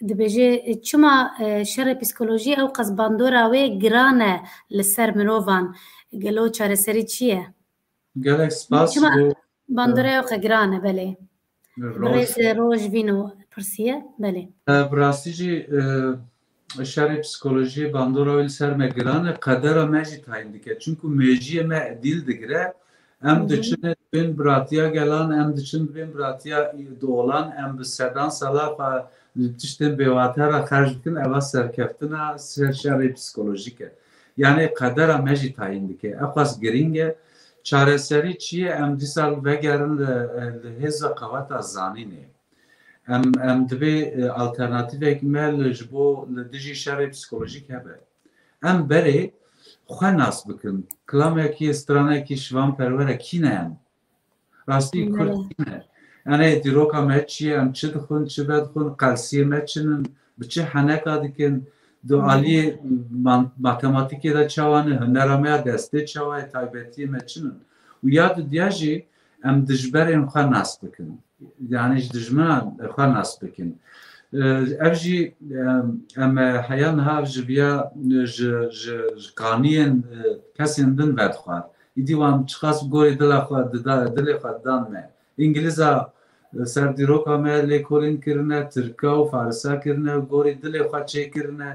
dibêje, e, çima, e, şerê psîkolojiyê ew qas bandora wê giran e li ser mirovan? Gelo çareserî çi ye? Gelek spas. Çima bo, bandora e, ew qas giran e, belê. Roj. Birêz Roj Vîno pirsiye, belê. E, bi rastî jî, e, şerê psîkolojiyê bandora wê li ser me giran e, qedera me jî tayîn dike. Çunku mejiyê me dîl digire, em Hı hı. diçin bên biratiya gelan, em diçin bên biratiya dolan, em bi sedan sala xwe li tiştên bêwate re xerc dikin, eva serkeftina ser şerê psîkolojîk e. Yani qedera me jî tayîn dike. Ev qas girîng e. Çareserî çi ye? Em dîsa vegerin li, li hêza qeweta zanînê. Em, em dibê, e, alternatîvek me li, ji bo li dijî şerê psîkolojîk hebe. Em berê xwe nas bikin. Kilamekî, stranekî şivan perwer e, kî ne em? Rastî Kurd Belê. kî ne? Yani dîroka me çi ye? Em çi dixwin, çi vedixwin? Qelsiyê me çi nin? Bi çi heneka dikin? Di Belê. aliyê man-, matematîkê de çawa ne? Hunera me ya destê çawa ye? Taybetiyê me çi nin? Û ya didiya jî em dijberên xwe nas bikin. Yani ji dijminan xwe nas bikin. E, ev jî, em, em, e, heya niha ji viya, e, ji, ji, ji kaniyên, e, kesên din vedixwar. Îdî wan çiqas gorî dila xwe dida, dilê xwe didan me. Îngilîza, e, ser dîroka me lêkolîn kirine, tirka û farisa kirine, gorî dilê xwe çêkirine.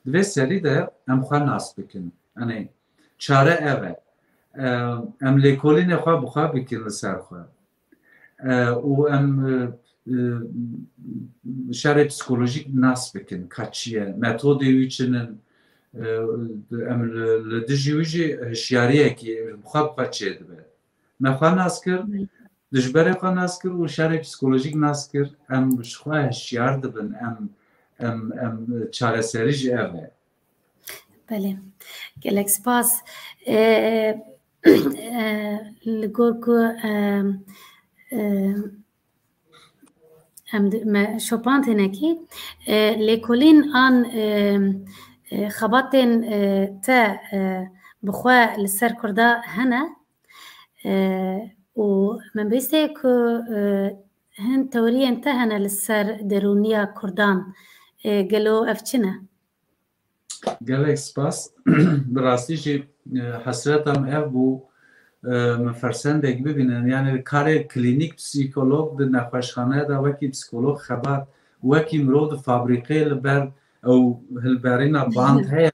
Di vê serî de em xwe nas bikin. Yanî çare ev e. E, em lêkolînê xwe bi xwe bikin li ser xwe. E, û em, e, e, şerê psîkolojîk nas bikin, ka çi ye, metodê wî çi nin, e, em li, li dijî wî jî hişyariyekî bi xwe bi xwe çêdibe. Me xwe nas kir, dijberê xwe nas kir û şerê psîkolojîk nas kir. Em ji xwe hişyar dibin, em, em, em çareserî jî ev e. Belê. Gelek spas. E, e, li gor ku, e, e, em di-, me şopand hinekî, e, lêkolîn an, e, e, xebatên, e, te, e, bi xwe li ser Kurda hene, e, û min bihîstiye ku, e, hin teoriyên te hene li ser derûniya Kurdan. E, gelo ev çi ne? Gelek spas. Bi rastî jî, e, hesreta min ev bû, e, min fersendek bibînin. Yani karê klînîk psîkolog di nexweşxaneya de wekî psîkolog xebat, wekî mirov di fabrîkeyê li ber ew hilberîna band heye.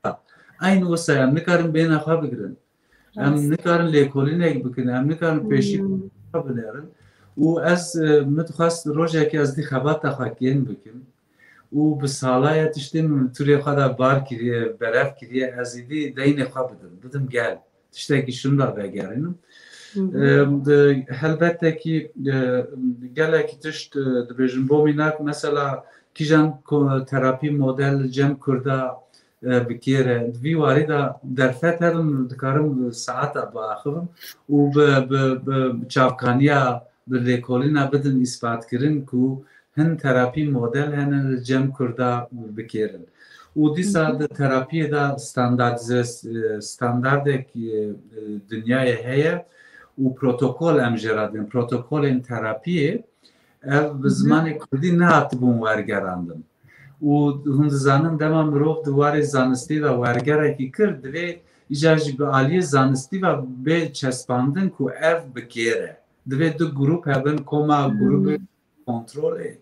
Eyn wisa em nikarin bêhna xwe bigirin. Em Rast. nikarin lêkolînek bikin, em nikarin pêşî Hmm. xwe binêrin. Û ez, e, min dixwest rojekê ez dî xebata xwe kêm bikim. Û bi sala ye tiştê min turê xwe de bar kiriye, berev kiriye, ez êdî deynê xwe bidim, bidim gel. Tiştekî şûnda vegerînim. Hı hı. Em, di, helbette kî, e, gelekî tişt, e, dibêjin bo mînak, mesela kîjan ko-, terapî model cem Kurda, e, bi kêr e. Di vî warî de derfet herin, dikarim saeta biaxivim û bi, bi, bi çavkaniya, bi lêkolîna bidin îsbatkirin ku hin terapî model hene li cem Kurda bi kêr in. Û dîsa Hı hı. di terapiyê de standardize-, e, standardek, e, e, dinyayê heye û protokol em jê re dibin. Protokolên terapiyê ev bi Hı hı. zimanê Kurdî nehatibûn wergerandin. Û hûn dizanin dema mirov di warê zanistî de wergerekî kir, divê îcar jî bi aliyê zanistî ve bê çespandin ku ev bi kêr e. Divê du grûp hebin, koma Hmm. grûpê kontrolê.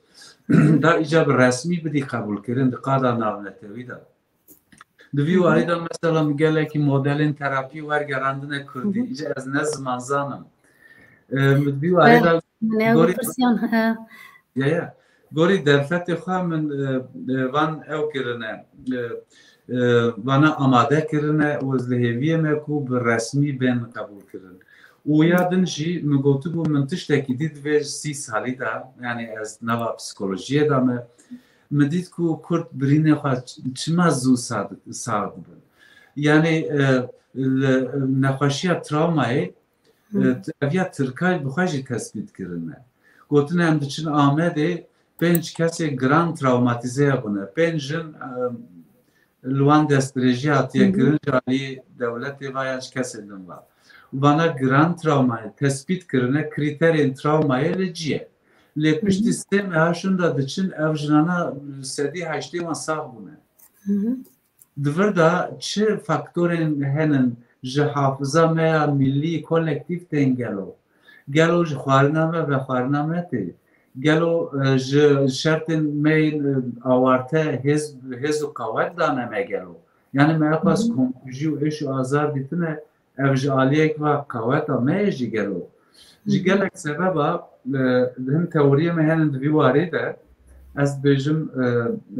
Hı hı. Da îcar bi resmî bidî qebûlkirin di qada navnetewî de. Di vî Hı hı. warî de mesela min gelekî modelên terapî wergerandine Kurdî. Hı hı. Îcar ez ne zimanzan im. E, min di vî warî Belê. de Min ew gorî bipirsiyan, he. Ya, ya. Gorî derfetê xwe min, e, e, van ew kirine. E, e, vana amade kirine û ez li hêviyê me ku bi resmî bên qebûl kirin. Û ya din jî min gotibû, min tiştekî dî di vê sî salî de, yanî ez nava psîkolojiyê de me, min dît ku Kurd birînê xwe çima zû sa-, sax dibin. Yanî, e, li, nexweşiya travmayê, e, ev ya Tirkay bi xwe jî tespît kirine. Gotine, em diçin Amedê, pênc kesê giran travmatîze bûne. Pênc jin, e, li wan destdirêjî hatiye kirin ji alî dewletê ve yan ji kesên din ve. Vana giran travmayê tespît kirine, krîterên travmayê li cî ye. Lê piştî sê meha şûnda diçin, ev jinana sedî heştê wan sax bûne. Di vir de çi faktorên henin ji hafiza me ya millî kolektîf tên gelo? Gelo ji xwarina me, vexwarina me tê? Gelo, e, ji şertên me yên, e, awarte hêz, hêz û qewet dane me gelo? Yanî me epas komkujî û êş û azar dîtine, ev ji aliyek ve qeweta me ye jî gelo? Ji gelek sebeba, e, hin teoriyê me henin di vî warê de, ez dibêjim, e,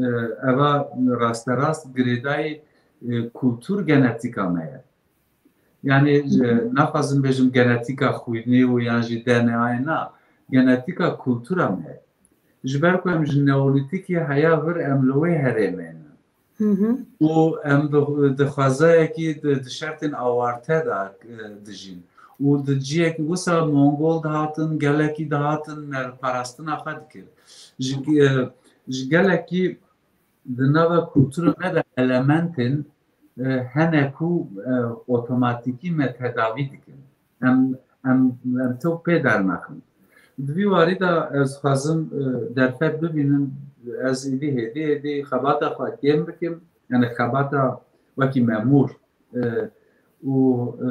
e, eva rasterast girêdayî, e, kultur genetîka me ye. Yanî, e, naxwazim bêjim genetîka xwînê û yan jî D N A'yê, na, genetîka kultura me ye. Ji ber ku em ji neolîtîkê heya vir em li wê herêmê ne. Û em di, di xwezayekî, di, di şertên awarte de, e, dijîn. Û di ciyekî wisa Mongol dihatin, gelekî dihatin, me parastina xwe dikir. Ji, e, ji gelekî di nava kultura me de elementên, e, hene ku, e, otomatîkî me tedavî dikin. Em, em, em tok pê dernaxin. Di vî warî de ez xwazim, e, derfet bibînim, ez êdî hêdî hêdî xebata xwe kêm bikim, yani xebata wekî memûr, e, û, e,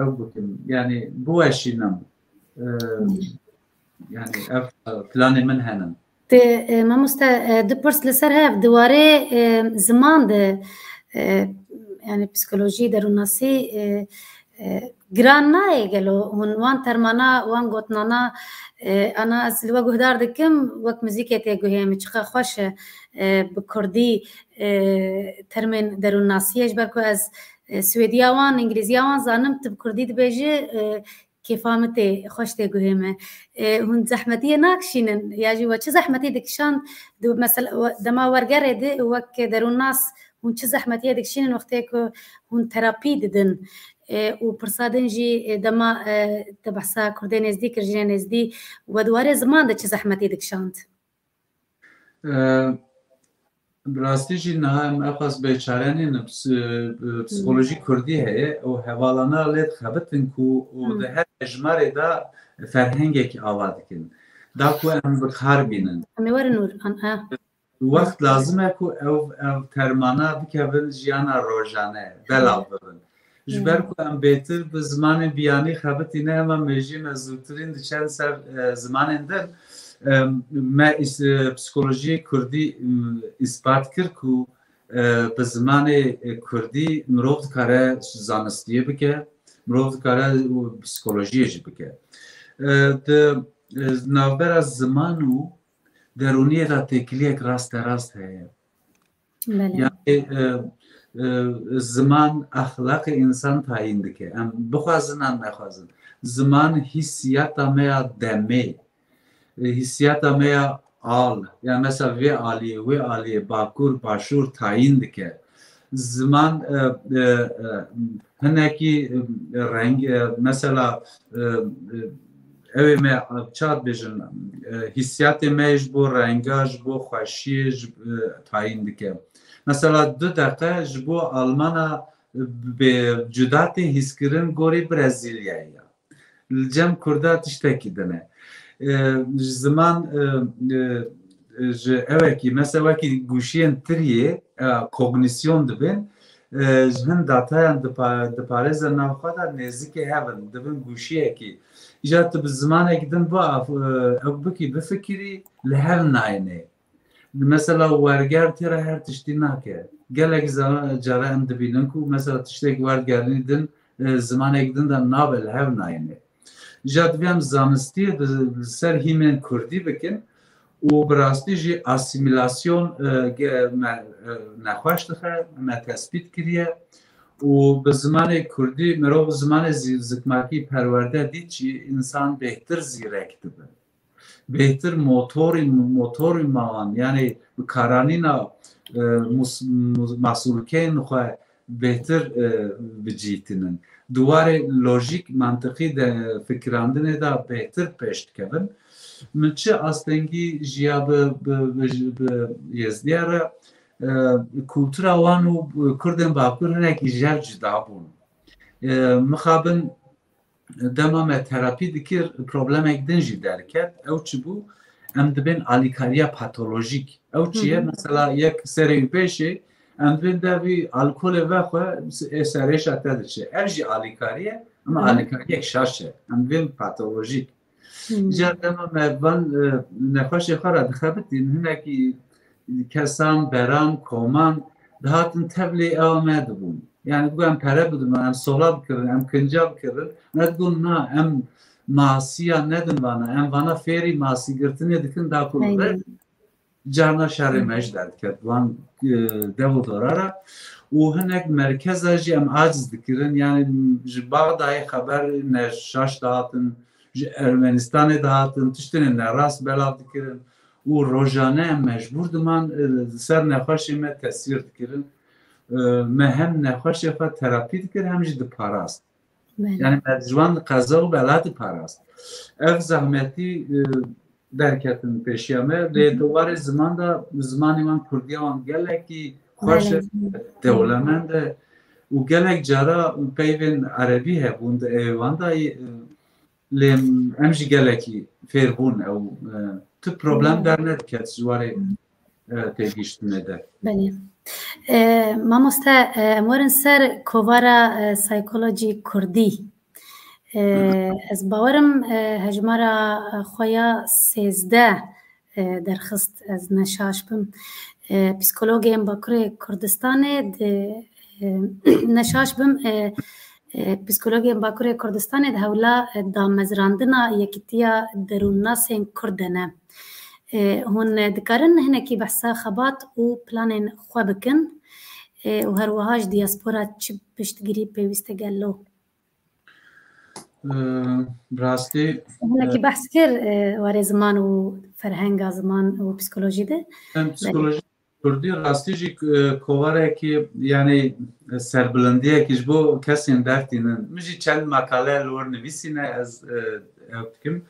ew bikim, yani biweşînim. E, yani ev, e, planê min henin. Tê, e, mamoste, e, du pirs li ser hev, di warê, e, ziman de, e, yani psîkolojî, derûnnasî, e, e, giran nayê gelo? Hûn wan termana, wan gotinana, e, ana ez li we guhdar dikim, wek muzîkê tê guhê min, çiqa xweş e, e, bi kurdî, e, termên derûnnasiyê, ji ber ku ez, e, swêdiya wan, îngilîziya wan zanim, tu bi kurdî dibêjî, e, kêfa min tê, xweş tê guhê me. E, hûn zehmetiyê nakişînin? Ya jî we çi zehmetî dikişand? Di, mesela, we, dema wergerê de wek derûnnas hûn çi zehmetiyê dikişînin wextê ku hûn terapî didin? E, û pirsa din jî, e, dema, e, te behsa Kurdê nêzdî kir, jinê nêzdî, we di warê ziman de çi zehmetî dikişand? E, Bi rastî jî niha em eqas bêçare nîn, ps-, e, psîkolojî kurdî heye û hevalana lê dixebitin ku û di her hejmarê de ferhengekî ava dikin. Da ku em bi kar bînin. Em ê werin wir, an, e. Wext lazim e ku ew, ev termana bikevin jiyana rojane, belav bibin. Ji ber ku em bêtir bi zimanên biyanî xebitîne, hema mêjiyê me zûtirîn diçe ser, e, zimanên din. E, me îs-, e, psîkolojiyê kurdî, m, îspat kir ku, e, bi zimanê, e, kurdî mirov dikare zanistiyê bike, mirov dikare psîkolojiyê jî bike. E, di, e, navbera ziman û derûniyê de têkiliyek rasterast heye. Belê. Yani, e, e, ziman exlaqê însan tayîn dike. Em bixwazin an nexwazin. Ziman hîsiyata me ya demê, e, hîsiyata me ya al, yani mesela vê aliyê, wê aliyê, bakur, başûr tayîn dike. Ziman, e, e, e, hinekî, e, reng, e, mesela, e, e, ew ê me, e, çawa dibêjin, e, hîsiyatê me ji bo renga, ji bo xweşiyê, ji, e, tayîn dike. Mesela du deqe ji bo Almana, e, bê cuda tê hîskirin gorî Brezilyayê ya. Li cem Kurda tiştekî din e. E, ji ziman, e, e, e, ji ewekî, mesela wekî gûşiyên tiriyê, e, kognîsyon dibin, e, ji hin datayan dipa-, diparêze nav xwe de nêzikê hev in, dibin gûşiyekî. Îja tu bi zimanek din biaf-, e, ew bikî, bifikirî, li hev nayêne. Mesela werger tê re her tiştî nake. Gelek za-, cara em dibînin ku mesela tiştek wergerî din, e, zimanek din de nabe, li hev nayêne. Îja divê em zanistiyê di, li ser hîmên kurdî bikin û bi rastî jî asîmîlasyon, e, ge-, me, e, nexweş dixe, me tespît kiriye û bi zimanê kurdî, mirov zimanê zî-, zikmakî perwerde dît jî însan bêhtir zîrek dibe. Bêhtir motorî, motorî mawan, yanî bi karanîna, e, mus-, mus-, masûlkeyên xwe bêhtir, e, bicîtînin. Di warê lojîk, mantiqî de fikirandinê de bêhtir pêş dikevin. Min çi astengî jiya bi, bi, bi, bi Yezdiya re, e, kultura wan û Kurdên Bakur hinekî ji hev cuda bûn. E, mixabin dema me terapî dikir, problemek din jî derket. Ew çi bû? Em dibên alîkariya patolojîk. Ew çi ye? Hı hı. Mesela yek serê wî pêşê, em dibên de vî alkolê vexwe, ê serêşa te diçe. Ev jî alîkarî ye, ama Hı hı. alîkariyek şaş e. Em dibên patolojîk. Hı. Îcar dema me van, e, nexweşê xwe re dixebitîn, hinekî kesan, beran, koman dihatin tevlê ewa me dibûn. Yani digo em pere bidin, em sola bikirin, em kinca bikirin. Me digot na, em masiya nedin vana, em vana fêrî masî girtinê dikin da ku Aynen. re carna şerê me jî derdiket van, e, dev û dora re. Û hinek merkeza jî em aciz dikirin. Yani ji Baxdayê xeber ne şaş dihatin, ji Ermenistanê dihatin, tiştinê nerast belav dikirin. Û rojane em mecbûr diman, e, li ser nexweşê me tesîr dikirin. E, me hem nexweşê xwe terapî dikir, hem jî diparast. Belê. Yani me ji wan qeza û bela diparast. Ev zehmetî, e, derketin pêşiya me. Lê Hı hı. di warê ziman de, zimanê wan kurdiya wan gelekî xweş e, Belê. dewlemend e û gelek cara peyvên erebî hebûn di êwan de, e, lê em jî gelekî fêr bûn ew, e, tu problem Hı. dernediket ji warê, Hı. e, têgihiştinê de. Belê. E, mamoste, e, em werin ser kovara, e, psîkolojî kurdî. E, Hı. ez bawerim, e, hejmara xwe ya sêzdeh, e, derxist, ez neşaş bim. E, psîkologên Bakurê Kurdistanê di, e, neşaş bim, e, e, psîkologên Bakurê Kurdistanê di hewla, e, damezrandina yekîtiya derûnnasên Kurd de ne. E, hûn dikarin hinekî behsa xebat û planên xwe bikin, e, û her wiha ji diaspora çi piştgirî pêwîst e gelo? E, bi rastî, Hinekî e, behs kir, e, warê ziman û ferhenga ziman û psîkolojî de. Em Belê. psîkolojî kurdî rastî jî, e, kovarekî, yanî, e, serbilindiyekî ji bo kesên dertînin. Min jî çend makale li wir nivîsîne, ez, e, ew dikim.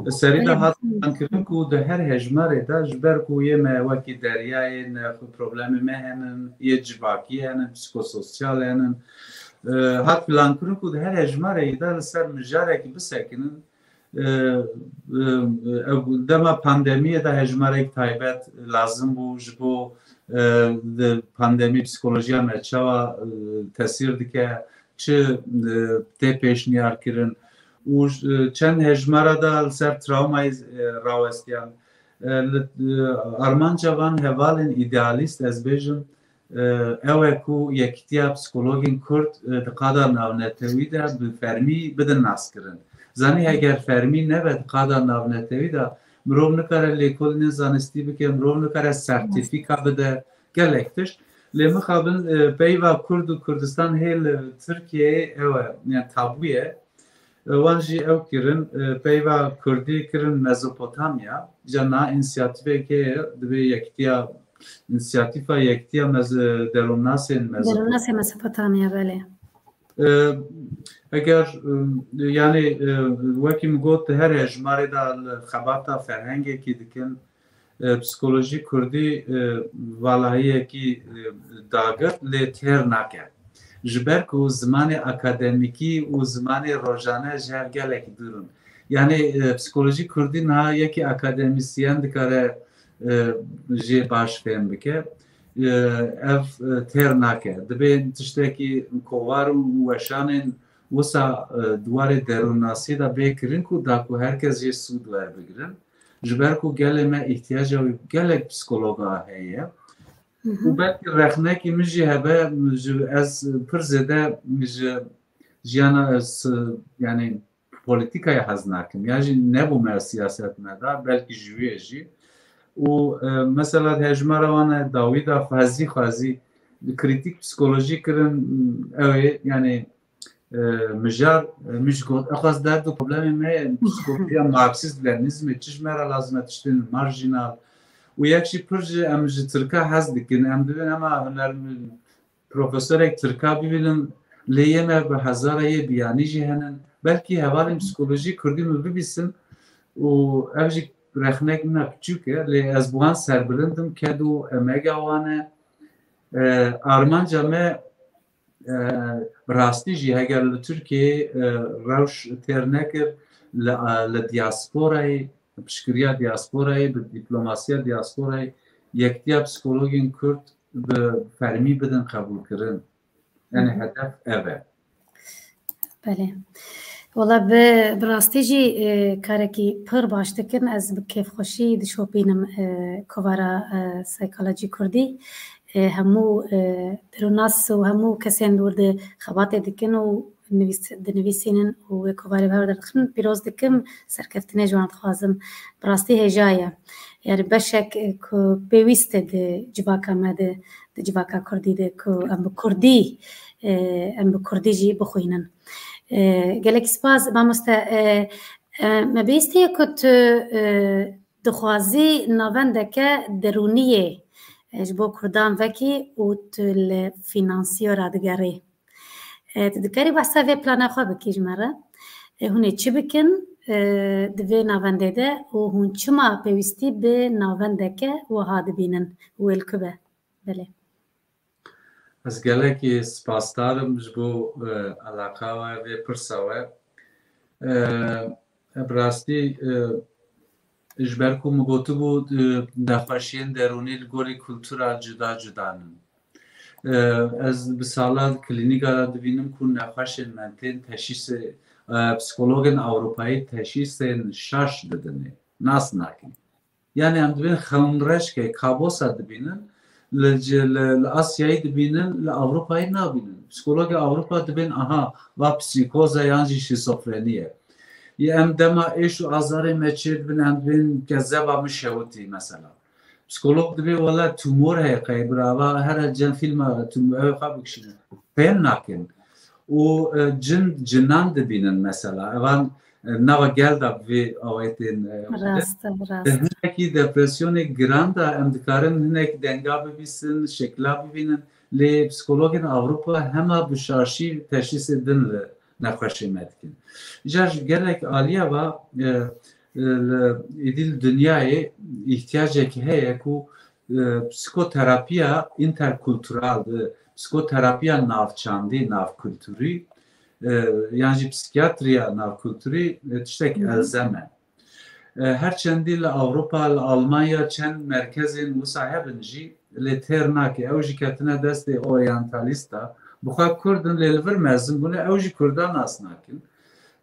Serî de Belê. hat kirin ku di her hejmarê de ji ber ku yê me wekî deryayê ne xwe problemê me henin, yê civakî henin, psîkososyal henin, e, hat plankirin ku di her hejmarê de li ser mijarekî bisekinin. E, e, ew dema pandemiyê de hejmarek taybet lazim bû ji bo, e, di pandemî psîkolojiya me çawa, e, tesîr dike, çi, e, tê pêşniyar kirin û, e, çend hejmara de li ser trawmayê, e, rawestiyan. E, li, e, armanca van hevalên îdealîst ez bêjim, e, ew e ku yekîtiya psîkologên Kurd, e, di qada navnetewî de bi fermî bidin naskirin. Zanî heger fermî nebe di qada navnetewî de, mirov nikare lêkolînên zanistî bike, mirov nikare sertîfîka bide, gelek tişt. Lê mixabin, e, peyva Kurd û Kurdistan hê li Tirkiyeyê ew e, yani tabû ye. E, wan jî ew kirin, e, peyva Kurdî kirin Mezopotamya. Ca na însiyatîfekê ye, divê yekîtiya, însiyatîfa yekîtiya mez-, e, derûnnasên Mezopotamya. Derûnnasê Mezopotamya, belê. E, eger, e, yani, e, wekî min got, her hejmarê de li xebata ferhengekî dikin, e, psîkolojî kurdî, e, valahiyekî, e, dagir lê têr nake. Ji ber ku zimanê akademîkî û zimanê rojane ji hev gelekî dûr in. Yanî, e, psîkolojî kurdî niha yekî akademîsyen dikare, e, jê baş fêm bike. E, ev, e, têr nake. Dibê tiştekî kovar û weşanên wisa, e, di warê derûnnasî de bê kirin ku da ku her kes jê sûd werbigrin. Ji ber ku gelê me îhtiyaca wî gelek psîkologa heye. Hı hı. Û belkî rexnekî min jî hebe, ji, ez pir zêde ji jiyana, ez, yani, polîtîkayê hez nakim. Ya jî nebûme siyasetmedar, belkî ji wê jî. û, e, mesela di hejmara wan e dawî da xwezî xwezî krîtîk psîkolojî kirin, ew ê, yanî, e, mijar, e, min jî got, ew xwez derd û problemê me ye, psîkolojiya Marksîst Lenînîzmê çi ji me re lazim e, tiştên marjînal. Û yek jî pir ji, em ji Tirka hez dikin, em dibin ema huner, profesorek Tirka bibînin, lê yê me bi hezara yê biyanî jî henin. Belkî hevalên psîkolojî kurdî min bibîsin û ev jî rexnek min a piçûk e, lê ez bi wan serbilind im, ked û emega wan e. E, armanca me, e, bi rastî jî heger li Tirkiyeyê, e, rewş têr nekir, li, li diasporayê, piştgiriya diasporayê, bi diplomasiya diasporayê, yektiya psîkologên kurd bi fermî bidin qebûlkirin. Yanî Hı hı. hedef ev e. Belê. Wala bi, bi rastî jî, e, karekî pir baş dikin. Ez bi kêfxweşî dişopînim, e, kovara, e, psîkolojî kurdî. E, hemû, e, derûnas û hemû kesên li wir di xebatê dikin û nivîs-, dinivîsînin û wê kovarê bi hev re dixin, pîroz dikim, serkeftinê ji wan dixwazim. Bi rastî hêja ye. Yani beşek, e, ku pêwîst e di civaka me de, di civaka kurdî de ku em bi kurdî, e, em bi kurdî jî bixwînin. E, gelek spas, mamoste. E, e, me bihîstiye ku tu, e, dixwazî navendeke derûniyê, e, ji bo kurdan vekî û tu li fînansiyo radigerî. E, tu dikarî behsa vê plana xwe bikî ji me re? E, hûn ê çi bikin, e, di vê navendê de û hûn çima pêwîstî bi navendeke wiha dibînin? Wê li ku be? Belê. Ez gelekî spasdar im ji bo, e, eleqa we, vê pirsa we. E, bi rastî, e, ji ber ku min gotibû, e, nexweşiyên derûnî li gorî kultura cuda cuda ne. E, ez bi sala klînîka de dibînim ku nexweşên me tên teşhîsê, e, psîkologên Ewropayî teşhîsên şaş didinê, nas nakin. Yani em dibên xewnreşkê, kabosa dibînin, li, li, li Asyayê dibînin, li Ewropayê nabînin. Psîkologê Ewropa dibên, aha, va psîkoz e yan jî şîzofrenî ye. Ya em dema êş û azarê me çêdibin, em dibên kezeba min şewitî mesela. Psîkolog dibê wela tumor heye qey birava, here cem fîlma tumor, ew xwe bikişînin. Fêm nakin. Û, e, cin, cinan dibînin mesela. Evan, e, nava gel de bi vê awetên, e, Rast e, rast. Hinekî depresyonê giran de em dikarin hinek denga bibîsin, şekla bibînin. Lê psîkologên Ewropa hema bi şaşî teşhîsê din li nexweşê me dikin. Îcar ji gelek aliya ve, e, e, li, êdî li dinyayê îhtiyacek heye ku, e, psîkoterapiya înterkultural, e, psîkoterapiya navçandî, navkulturî, e, yan jî psîkiyatriya navkulturî, e, tiştek Hı hı. elzem e. E, her çendî li Ewropa, li Almanya çend merkezên wisa hebin jî, lê têr nake. Ew jî ketine destê oryantalîsta. Bi xwe kurd in, lê li vir mezin bûne, ew jî kurda nas nakin.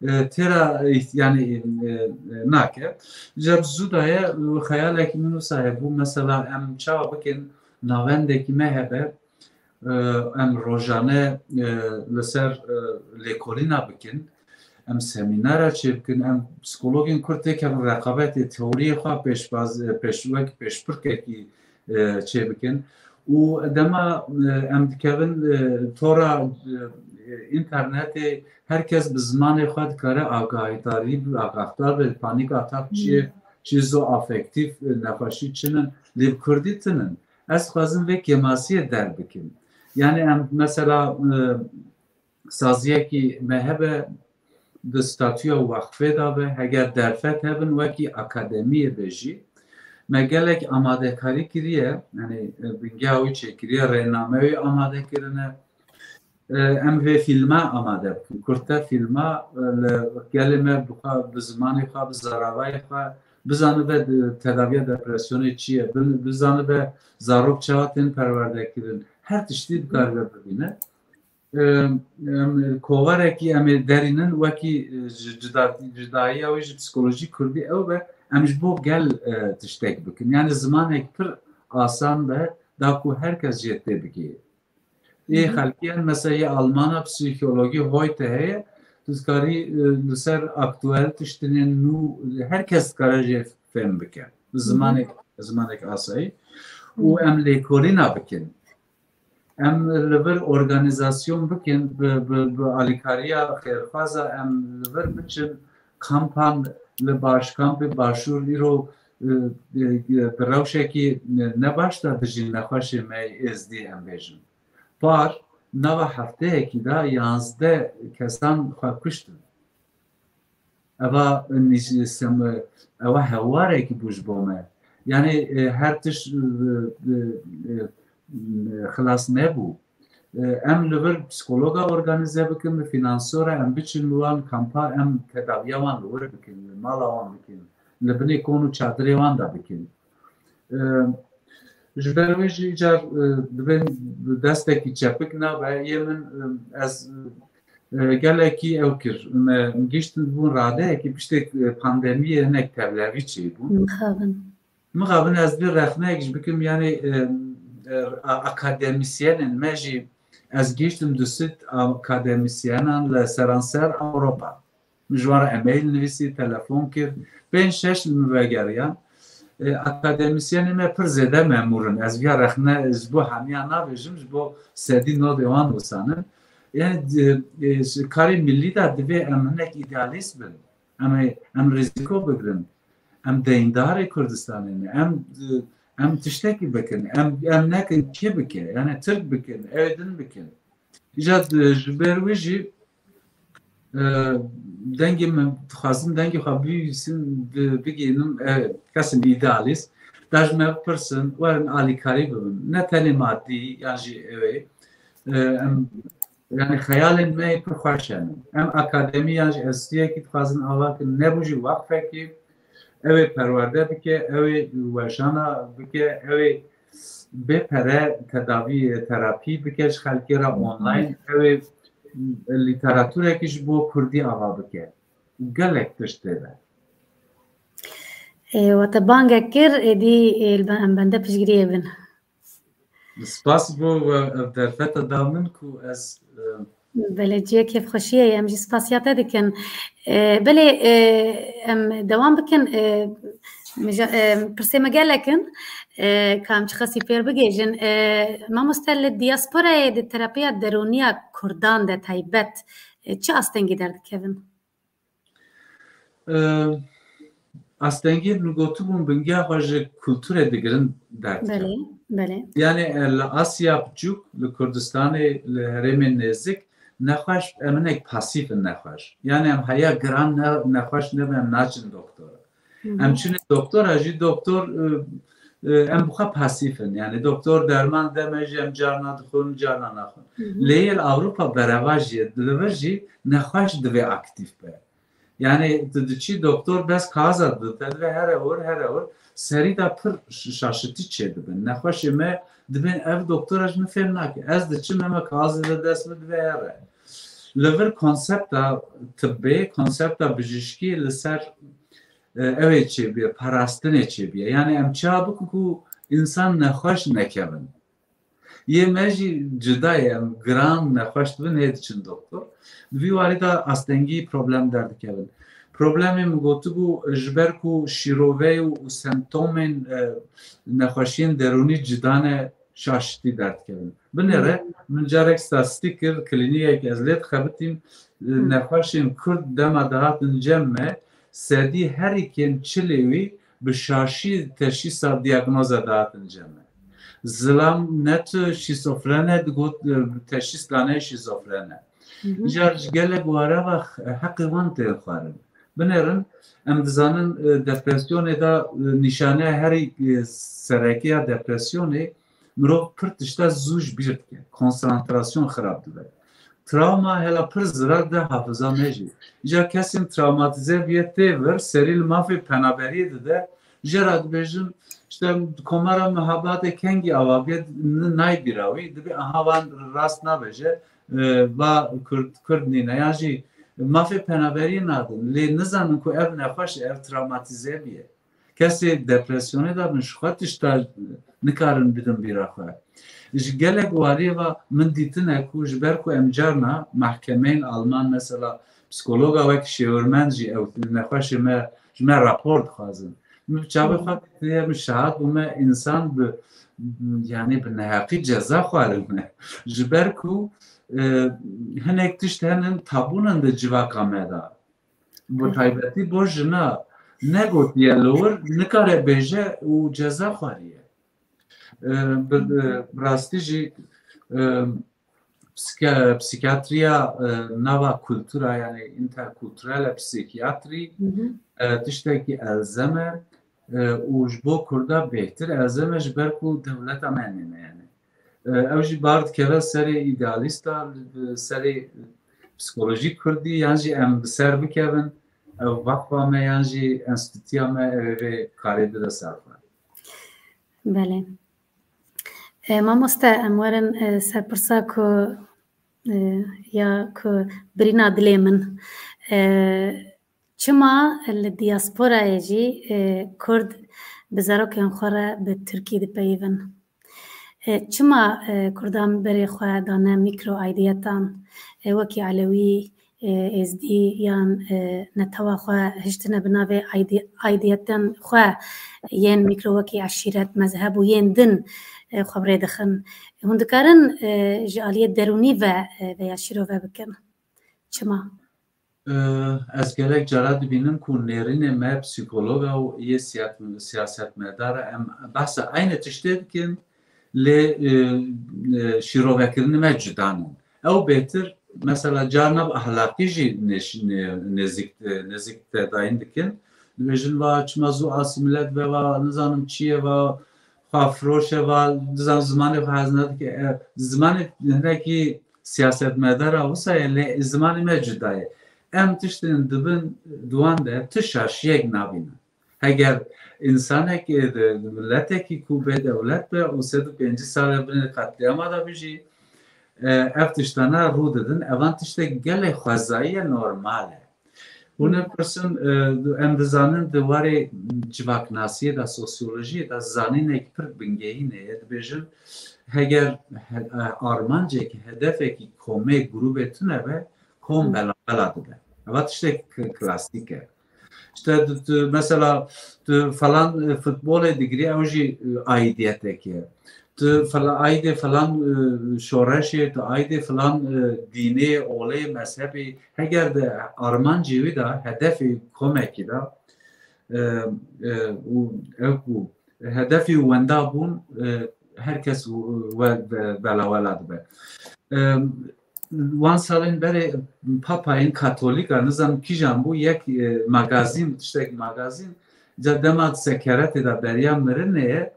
E, têra îht-, yani, e, e, nake. Îcar zû daye, xeyalekî min wisa hebû, mesela em çawa bikin, navendekî me hebe, e, em rojane, e, li ser, e, lêkolîna bikin, em semînara çêbikin, em psîkologên kurd têkevin reqabetê, teoriyê xwe pêşbaz, e, pêş, wek pêşbirkekî, e, çêbikin. Û dema, e, em dikevin, e, tora, e, înternetê, her kes bi zimanê xwe dikare agahidarî, agahdar be, panîk atak çi ye, Hmm. şîzoafektîf, e, nexweşî çi ne, lê bi kurdî tinin. Ez dixwazim vê kêmasiyê derbikim. Yani em mesela, e, saziyekî me hebe di statûya wexfê de be, heger derfet hebin wekî akademiyê be jî, me gelek amadekarî kiriye, yani, e, bingeha wî çêkiriye, rêname wî amade kirine. E, em vê fîlma amade bikin. Kurte fîlma, e, li gelê me bi xwe, bi zimanê xwe, bi zaravayê xwe, bizanibe, e, tedaviya depresyonê çi ye, bi-, bizanibe zarok çawa tên perwerde kirin. Her tiştî dikaribe bibîne. E, em, kovarekî em ê derînin wekî, e, ji cuda-, cudayiya wê ji psîkolojî kurdî ew be, em ji bo gel, e, tiştek bikin. Yani zimanek pir asan be, da ku her kes jê tê bigihê. Ê Hı hı. xelkî yên, mesela yê Almana psîkologî Heute heye, tu dikarî, e, li ser aktuel tiştinên nû, her kes dikare jê fêm bike. Hı hı. Zimanek zimanek asayî û em lêkolîna bikin. Em li vir organîzasyon bikin, bi, bi, bi alîkariya xêrxwaza em li vir biçin kampan li baş, kampê Başûr îro, e, e, bi rewşekî ne baş de dijî nexweşê me yê êzdî em bêjin. Par nava hefteyekî de yanzdeh kesan xwe kuştin. Eva nîş-, sem-, eva hewarekî bû ji bo me. Yani, e, her tişt, e, e, e, xilas nebû. E, em li vir psikologa organîze bikin, bi finansora em biçin li wan kampa, em tedaviya wan li wir bikin, li mala wan bikin, li binê kon û çadirê wan de bikin. E, ji ber wê jî îcar, e, dibên destekî çepik nabe. Yê min, e, ez, e, gelekî ew kir. Me giştin bûn radeyekî piştê, e, pandemiyê hinek tevlevî çêbûn. Mixabin. Mixabin ez bir rexneyek ji bikim, yani, e, e, a-, akademîsyenên me jî ez giştim du sed akademîsyenan li seranser Ewropa. Min ji wan re email nivîsî, telefon kir. Pênc şeş li min vegeriyan. E, akademîsyenê me pir zêde memûr in. Ez viya rexne ji bo hemiya nabêjim, ji bo sedî nodê wan wisan in. Yani, e, e, ji karê millî de divê em hinek îdealîst bin. Em ê, em rîzîko bigirin. Em deyndarê Kurdistanê ne. Em, e, em tiştekî bikin. Em, em nekin kê bike? Yani Tirk bikin, ew ê din bikin. Îca, e, ji ber wê jî, e, dengê min, dixwazim dengê xwe bivîsim, bi-, bigihînim, e, kesên îdealîst. Da ji me bipirsin, werin alîkarî bibin. Ne tenê madî, yan jî ew ê. E, em, yani xeyalên me yê pir xweş hene. Em akademî yan jî enstitûyekî dixwazin ava kin, nebû jî weqfekî, ew ê perwerde bike, ew ê weşana bike, ew ê bê pere tedavî, terapî bike ji xelkê re online, ew ê lîteratûrekî ji bo kurdî ava bike. Gelek tişt tê de. Ê, we te bangek kir, êdî, ê, li ben-, em bende piştgiriyê bin. Spas bo we ev derfeta da min ku ez, e, Belê, cihê kêfxweşiyê ye, em jî spasiya te dikin. E, belê, e, em dewam bikin. E, mija-, e, pirsê me gelek in, e, ka em çiqasî pêr bigihîjin. E, mamoste, li diasporayê di terapiya derûniya Kurdan de taybet, e, çi astengî derdikevin? E, astengî min gotibûn bingeha xwe ji kulturê digirin derdikevin. Belê, belê. Yani, e, li Asya biçûk, li Kurdistanê, li herêmên nêzik, nexweş, em hinek pasîf in nexweş. Yani em heya giran ne, nexweş nebe, em naçin doktora. Hı hı. Em çûnê doktora jî, doktor, e, e, em bi xwe pasîf in. Yani doktor derman deme jî, em carna dixwin, carna naxwin. Hı hı. Lê yê li Ewropa berevajî ye, li vir jî nexweş divê aktîf be. Yani tu diçî doktor bes kaza dide, te divê here wir, here wir. Serî de pir ş-, şaşitî çêdibin. Nexweşê me dibên ev doktora ji min fêm nake. Ez diçim, hema kazê de dest min divê here. Li vir konsepta tibbê, konsepta bijîşkî li ser, e, ew ê çêbiye, parastinê çêbiye. Yani em çawa bikin ku însan nexweş nekevin. Yê me jî cuda ye, em giran nexweş dibin, hê diçin doktor. Di vî warî de astengî problem derdikevin. Problemê min gotibû, ji ber ku şîroveyê û, û semptomên, e, nexweşiyên derûnî cuda ne, şaşitî derdikevin. Binêre, min carek statistîk kir, klînîkek ez lê dixebitîm, e, nexweşên Kurd dema dihatin cem me, sedî herî kêm çilê wî bi şaşî teşhîsa diyagnoza dihatin cem me. Zilam ne tu şîzofrene digot, e, teşhîs dane şîzofrene. Hı hı. Car ji gelek ware ve heqê wan tên xwarin. Binêrin, em dizanin, e, depresyonê de, e, nîşaneya herî, e, sereke ya depresyonê mirov pir tişta zû ji bîr dike. Konsantrasyon xirab dibe. Travma hela pir zirar de hafiza me jî. Îca kesên travmatîze bûye tê vir, serî li mafê penaberiyê dide, jê re dibêjin, işte, Komara Mehabadê kengî ava bûye, n-, nayê bîra wî, dibê aha wan rast nabêje, e, va Kurd, Kurd nîne. Yan jî mafê penaberiyê nadin. Lê nizanin ku ev nexweş e, ev travmatîze bûye. Kesê depresyonê de bin, ji xwe tişta nikarin bidin bîra xwe. Ji gelek wariyê ve min dîtine ku ji ber ku em carna mahkemeyên Alman, mesela psikologa wek Şêwirmend jî ew nexweşê me, ji me rapor dixwazin. Min bi çavê xwe dîtiye, min şahid bûme, însan bi, yani bi neheqî ceza xwarine. Ji ber ku, e, hinek tişt henin tabûn in di civaka me de. Bi taybetî bo jina negotiye li wir nikare bêje û ceza xwariye. E, bi, e, bi rastî jî, e, psike-, psîkiyatriya, e, nava kultura, yani interkulturele psîkiyatrî, e, tiştekî elzem e, e, û ji bo Kurda bêhtir elzem e, ji ber ku dewleta me nîne yani. E, ew jî bar dikeve serê îdealîsta, serê psikolojî kurdî, yan jî em bi ser bikevin, ew vakfa me yan jî enstîtuya me ew ê vê karê bide ser xwe. Belê. E, mamoste, em werin, e, ser pirsa ku, e, ya ku birîna dilê min. E, çima li diasporayê jî, e, Kurd bi zarokên xwe re bi Tirkî dipeyivin? E, çima, e, Kurdan berê xwe dane mîkro aîdiyetan, e, wekî Elewî, e, Êzdî yan, e, netewa xwe hiştine bi navê aîdî-, aîdiyetên xwe yên mîkro wekî eşîret, mezheb û yên din, e, xwe bi rê dixin. Hûn dikarin, e, ji aliyê derûnî ve, e, vêya şîrove bikin. Çima? E, ez gelek cara dibînim ku nêrînê me psîkolog e û yê siyat-, siyasetmedar e. Em behsa eynî tiştê dikin, lê, e, e, şîrovekirinê me cuda ne. Ew bêtir, mesela, carna bi ahlaqî jî nêş-, nê-, nêzik, e, nêzik tedayîn dikin. Dibêjin, va çima zû asîmîle dibe, va nizanim çi ye, va xwefiroş e, va nizanim zimanê xwe hez nedike. E, zimanê hinekî siyasetmedara wisa ye, lê zimanê me cuda ye. Em tiştên dibin di wan de tu şaşiyek nabînin. Heger însanek, e, di, di miletekî ku bê dewlet be û sed û pêncî sal e binê qetlîama de bijî, e, ev tiştana rû didin. Evan tiştek gelê xwezayî ye, normal e. Hûn ê pirsin, e, em dizanin di warê civaknasiyê de, sosyolojiyê de zanînek pir bingehîn heye. Dibêjin, heger he-, e, armancekî, hedefekî komê, grûbê tune be, kom bela bela dibe. Eva tiştek k-, klasîk e. İşte tu, tu, mesela tu falan, e, futbolê digirî, ew jî, e, aîdiyetek e. Tu fela-, aîdê falan, e, şoreşê, tu aîdê falan, e, dînê, olê, mezhebê, heger de armancê wî de, hedefê komekî de, e, e, û ew ku hedefê wenda bûn, e, her kes we be-, belawela dibe. E, wan salên berê papayên katolîk a, nizanim kîjan bû, yek, e, magazîn, tiştek magazîn, ca dema sekeretê de beriya mirinê ye,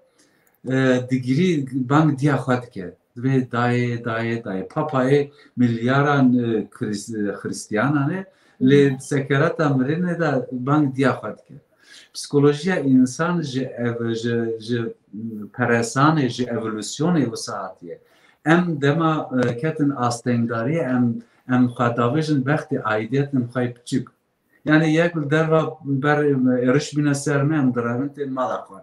e, digirî bang diya xwe dike. Divê dayê, dayê, dayê. Papayê milyaran, e, Krîs-, e, Xristiyanan e, lê sekereta mirinê de bang diya xwe dike. Psikolojiya însan ji ev-, ji, ji peresanê, ji evolûsyonê wisa hatiye. Em dema, e, ketin astengdariyê, em, em xwe davêjin bextê aîdiyetên xwe yê piçûk. Yani yek li derva ber êriş bîne ser me, em direvin tên mala xwe.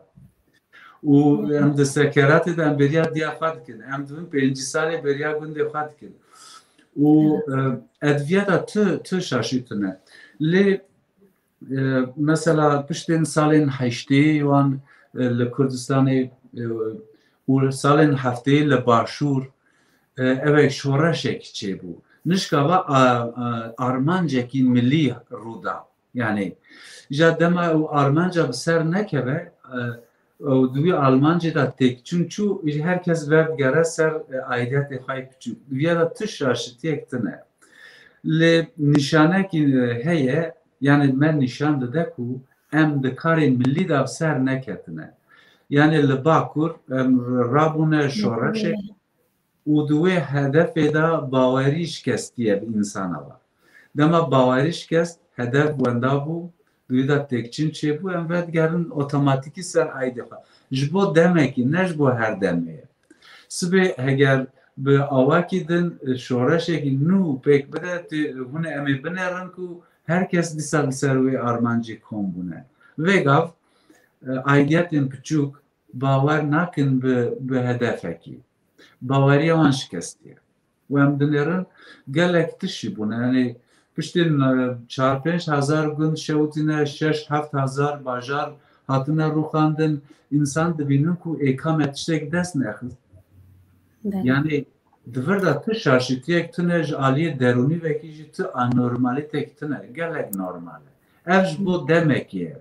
Û em di sekeratê de em beriya diya xwe dikin. Em di bin pêncî salê beriya gundê xwe dikin. Û, e, edviya de tu, tu şaşî tune. Lê, e, mesela piştên salên heştê wan, e, li Kurdistanê, e, û salên heftê li Başûr, e, ev şoreşek çêbû. Nişka va, a, a, armancekî milî rû da. Yani, ja dema ew armanca bi ser nekeve, e, ew di wî armancê de têkçûn çû, her kes verdigere ser, e, aidiyetê xwe yê piçûk. Di vîya de tu şaşitiyek tune. Lê nîşanekî, e, heye, yani me nîşan dide ku em di karê milî de bi ser neketine. Yani li Bakur em rabûne şoreşek û di wê hedefê de bawerî şikestiye bi însana ve. Dema bawerî şikest, hedef wenda bû, di wî de têkçûn çêbû, em vedigerin otomatîkî ser aîdê xwe. Ji bo demekî, ne ji bo her demê ye. Sibê heger bi awakî din, e, şoreşekî nû pêk bide, tu, hûn ê em ê binêrin ku her kes dîsa li ser wê armancê kom bûne. Vêgav, e, aîdiyetên piçûk bawer nakin bi, bi hedefekî. Baweriya wan şikestiye. Û em dinêrin gelek tişt jî bûne. Yani piştî, e, çar pênc hezar gund şewitîne, şeş heft hezar bajar hatine rûxandin, însan dibînin ku êka me tiştek dest nexist. Belê. Yani di vir de tu şaşîtiyek tune ji aliyê derûnî vekî jî tu anormalitek tune, gelek normal e. Ev ji bo demekê ye.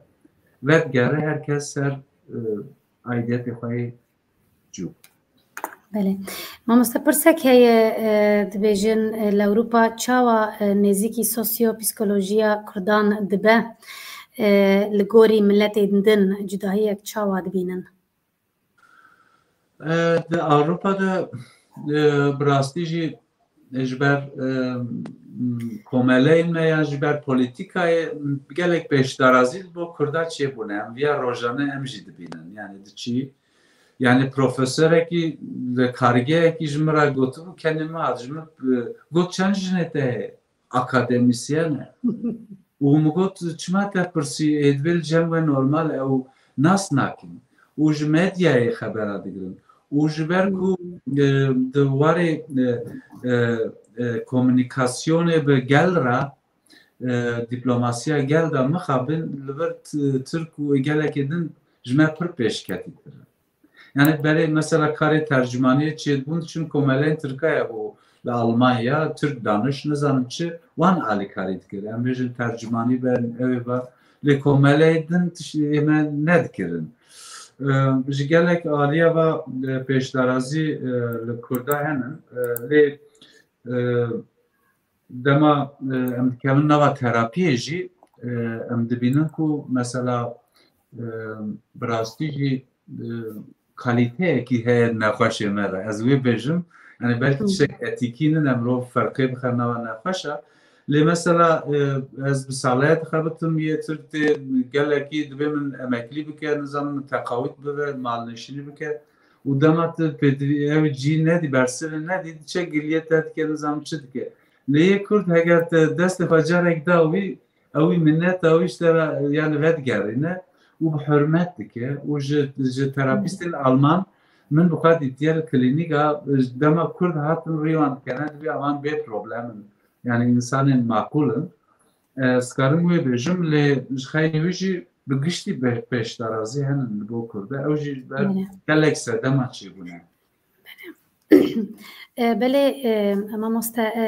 Vedgere her kes ser, e, aidiyetê xwe yê cû. Belê. Mamoste, pirsek heye, e, dibêjin, e, li Ewropa çawa, e, nêzîkî sosyopsîkolojiya Kurdan dibe, e, li gorî miletên din cudahiyek çawa dibînin? E, di Ewropa de, e, bi rastî jî ji ber, e, m, komeleyên me yan ji ber polîtîkayê, m, gelek pêşdarazî li bo Kurda çêbûne. Em viya rojane em jî dibînin. Yani diçî, yani profesorekî li kargehekî ji min re gotibû, kenê min hat ji min, e, got, çend jinê te heye? Akademisyen e. Û min got, çima te pirsî, ê, divê li cem we normal e, ew nas nakin. Û ji medyayê xebera digirin. Û ji ber ku, e, di warê, e, e, e, komunîkasyonê bi gel re, e, diplomasiya gel de mixabin li vir t-, Tirk û gelekê din ji me pir pêşketîtir in. Yani berê mesela karê tercümaniyê çêdibûn, çin komeleyên Tirkaya bû li Almanya, Tirk daniş, nizanim çi, wan alîkarî dikir. Em bêjin tercümanî ben, ew ê ba, lê komeleyê din tişt ê me nedikirin. Ee, ji gelek aliya va, e, pêşdarazî, e, li Kurda henin. E, lê, e, dema, e, em dikevin nava terapiyê jî, e, em dibînin ku mesela, e, bi rastî jî, e, kalîteyekî heye nexweşê me de. Ez wê bêjim, yani belkî Hı. tiştek etîkî nin, em mirov ferqê bixe nava nexweşa. Lê mesela, e, ez bi saleya dixebitim yê Tirk tê, gelekî dibê min emeklî bike, nizanim min teqawît bibe, malnişînî bike. Û dema tu pêdivî ew cî nedî, bersivê nedî, diçe giliyê te dike, nizanim çi dike. Lê yê Kurd heger te destê xwe carek da wî, ew wî minneta wî ji te re, yani vedigerîne û bi hurmet dike û ji, ji terapîstên Alman min bi xwe dîtiye li klînîka, dema Kurd hatin rî wan dikene, dibê ewan bê problem in. Yani însanên maqûl in. Ez karim wê bêjim, lê ji xeynî wî jî bi giştî be-, pêşdarazî henin li bo Kurda. Ew jî ji ber Belê. gelek sedema çêbûne. E, belê, e, mamoste, e,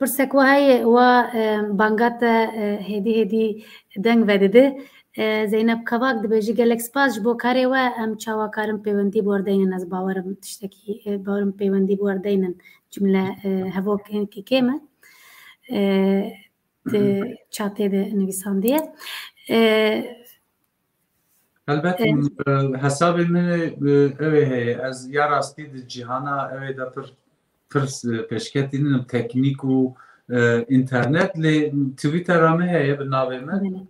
pirsek wa heye, wa, e, banga te, e, hêdî hêdî deng vedide. E, Zeynep Kavak dibêje, gelek spas ji bo karê we, em çawa karin pêwendî bi we re deynin, ez bawerim tiştekî, e, bawerim pêwendî bi we re deynin. Cimle, e, hevokekî kêm e. E, di çatê de nivîsandiye. E, Helbet, e, m, e, hesabê min, e, ew ê heye. Ez ya rastî di cîhana ew ê de pir, pir, e, pêşketî nin, teknîk û, e, înternet, lê Twittera min heye bi navê min. Belê.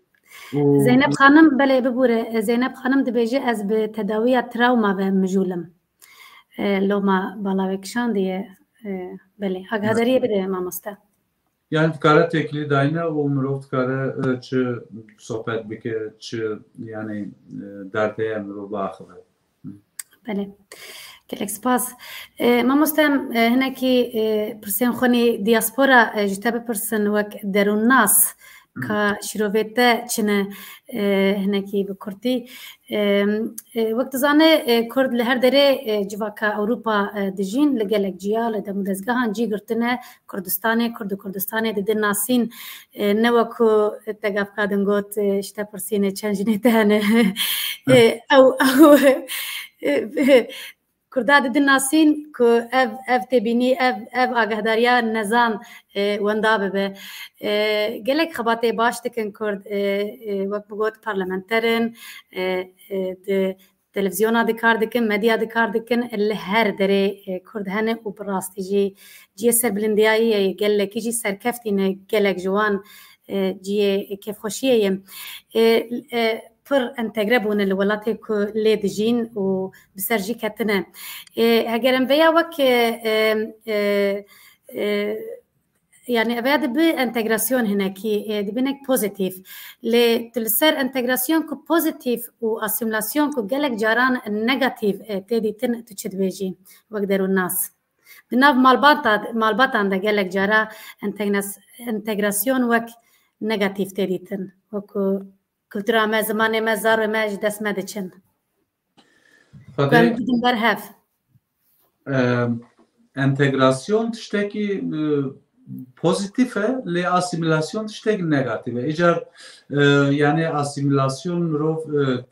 Û Zeynep Xanim, belê bibûre. Zeynep Xanim dibêje, ez bi tedawiya trawma ve mijûl im. E, loma bala we kişandiye. E, belê. Agahdariyê bide mamoste. Yani dikare têkilî dayne û mirov dikare, e, çi sohbet bike, çi yani, e, derdeye mirov biaxive. Belê. Gelek spas. E, mamoste, em, e, hinekî, e, pirsên xwe nî diaspora, e, ji te bipirsin wek derûnnas, ka şîrovê te çi ne, e, hinekî bi kurtî. E, e, wek tu zanî, e, Kurd li her derê, e, civaka Ewropa, e, dijîn, li gelek ciya, li dem û dezgehan cî girtine, Kurdistanê, Kurd û Kurdistanê didin nasîn, e, ne wek ku te gavka din got, e, ji te pirsîne çend jinê te hene. E, ew, ew, e, Kurda didin nasîn ku ev, ev têbînî, ev, ev agahdariya nezan, e, wenda bibe. E, gelek xebatê baş dikin Kurd, e, e, wek bigot parlamenter in, e, e, di televîzyona di kar dikin, medya di kar dikin, li her derê, e, Kurd hene û bi rastî jî cihê serbilindiyayî ye, gelekî jî serkeftî ne, gelek ji wan, e, cihê kêfxweşiyê ye. E, e, pir entegre bûne li welatê ku lê dijîn û bi ser jî ketine. E, heger em vêya wek, e, e, e, e, Yani ev ya di bi entegrasyon hinekî, e, di binek pozîtîf. Lê tu li ser entegrasyon ku pozîtîf û asîmîlasyon ku gelek caran negatîf, e, tê dîtin, tu çi dibêjî wek derûnnas? Di nav malbata, malbatan de gelek cara entegras-, entegrasyon wek negatîf tê dîtin. Wek ku Kultura me, zimanê me, zarê me ji dest me diçin. Ku em bidin ber hev. Entegrasyon tiştekî e, pozîtîf e, lê asîmîlasyon tiştekî negatîf e. Îcar e, yani asîmîlasyon mirov e,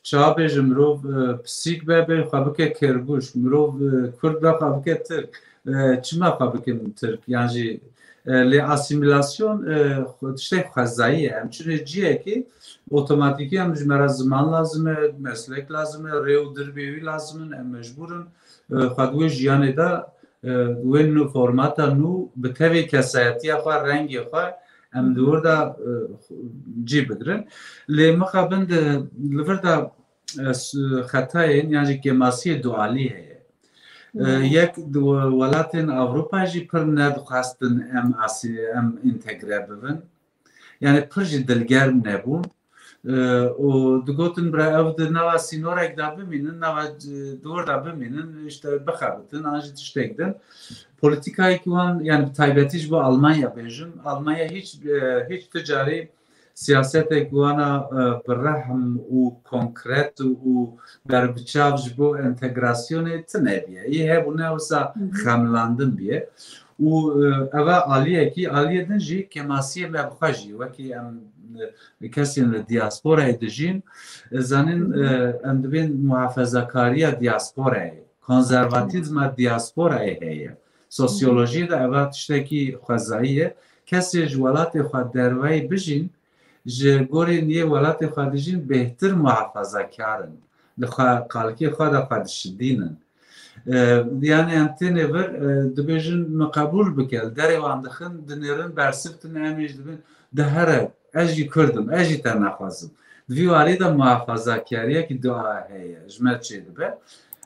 çawa bêje mirov e, pisîk be, bê xwe bike kerguş, mirov e, kurd be xwe bike tirk. E, çima xwe bikin tirk? Yan jî e, lê asîmîlasyon e, xwe- tiştek xwezayî ye. Em çûne ciyekê otomatîkî em ji me re ziman lazim e, meslek lazim e, rê û dirbê wî lazim in, em mecbûr in e, xwe di wê jiyanê de e, wê nû formata nû bi tevê kesayetiya xwe, rengê xwe em di wir de e, cî bigirin. Lê mixabin di li vir de e, s- xetayên yan jî kêmasiyê dualî heye. E, Hı. Yek di we- welatên Ewropa jî pir nedixwestin em asî em întegre bibin. Yani pir jî dilgerm nebûn. E, û digotin bira ev di nava sînorek de bimînin, nava e, dor de bimînin, işte bixebitin, an jî tiştek din. Polîtîkayekî wan, yani bi taybetî ji bo Almanya bêjim, Almanya hiç e, hiç ti carî siyasetek wana e, bi rehm û konkret û berbiçav ji bo entegrasyonê tune biye. Yê hebûne wisa Hı hı. Xemilandin biye. Û e, eva aliyekî, aliyê din jî kemasiyê me bi xwe jî, wekî em e, kesên li diasporayê dijîn, e, zanin Hı hı. e, em dibên muhafezakariya diasporayê, konservatîzma diasporayê heye. Sosyolojiyê de eva tiştekî xwezayî ye. Kesê ji welatê xwe derveyî bijîn, ji gorên yê welatê xwe dijîn bêhtir muhafazakar in. Li xwe, kalikê xwe de xwe dişidînin. E, yani em tênê vir e, dibêjin min qebûl bike. Li derê wan dixin, dinêrin, bersiv tune, em ê jî dibin, dihere, ez jî Kurd im, ez jî te naxwazim. Di vî warî de muhafazakariyekî dua heye, ji me çêdibe.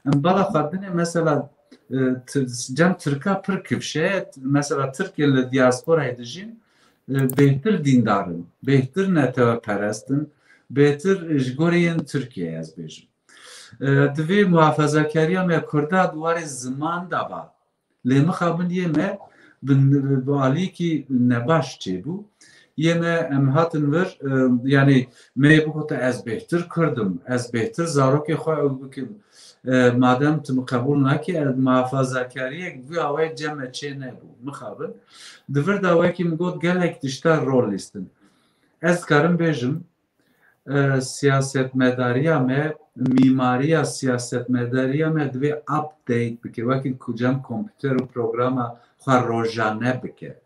Em bala xwe dinê mesela e, Tir- cem Tirka pir kifş e. Mesela Tirkên li diasporayê dijîn e, bêhtir dîndar in, bêhtir neteweperest in, bêhtir ji gorî yên Tirkiyeyê ez bêjim. E, Di vê muhafazakariya me Kurda di warê ziman de ba. Lê mixabin yê me bi, bi alîkî nebaş çêbû. Yê me em hatin vir, e, yani me yê bigota ez bêhtir Kurd im, ez bêhtir zarokê xwe ew bikim. E, madem tu min qebûl nakî, ez muhafazakariyek vî awayê cem me çê nebû. Mixabin. Di vir de wekî min got gelek tişta rol lîstin. Ez dikarim bêjim, e, siyasetmedariya me, mîmariya siyasetmedariya me divê update bike. Wekî ku cem kompûter û programa xwe rojane bike.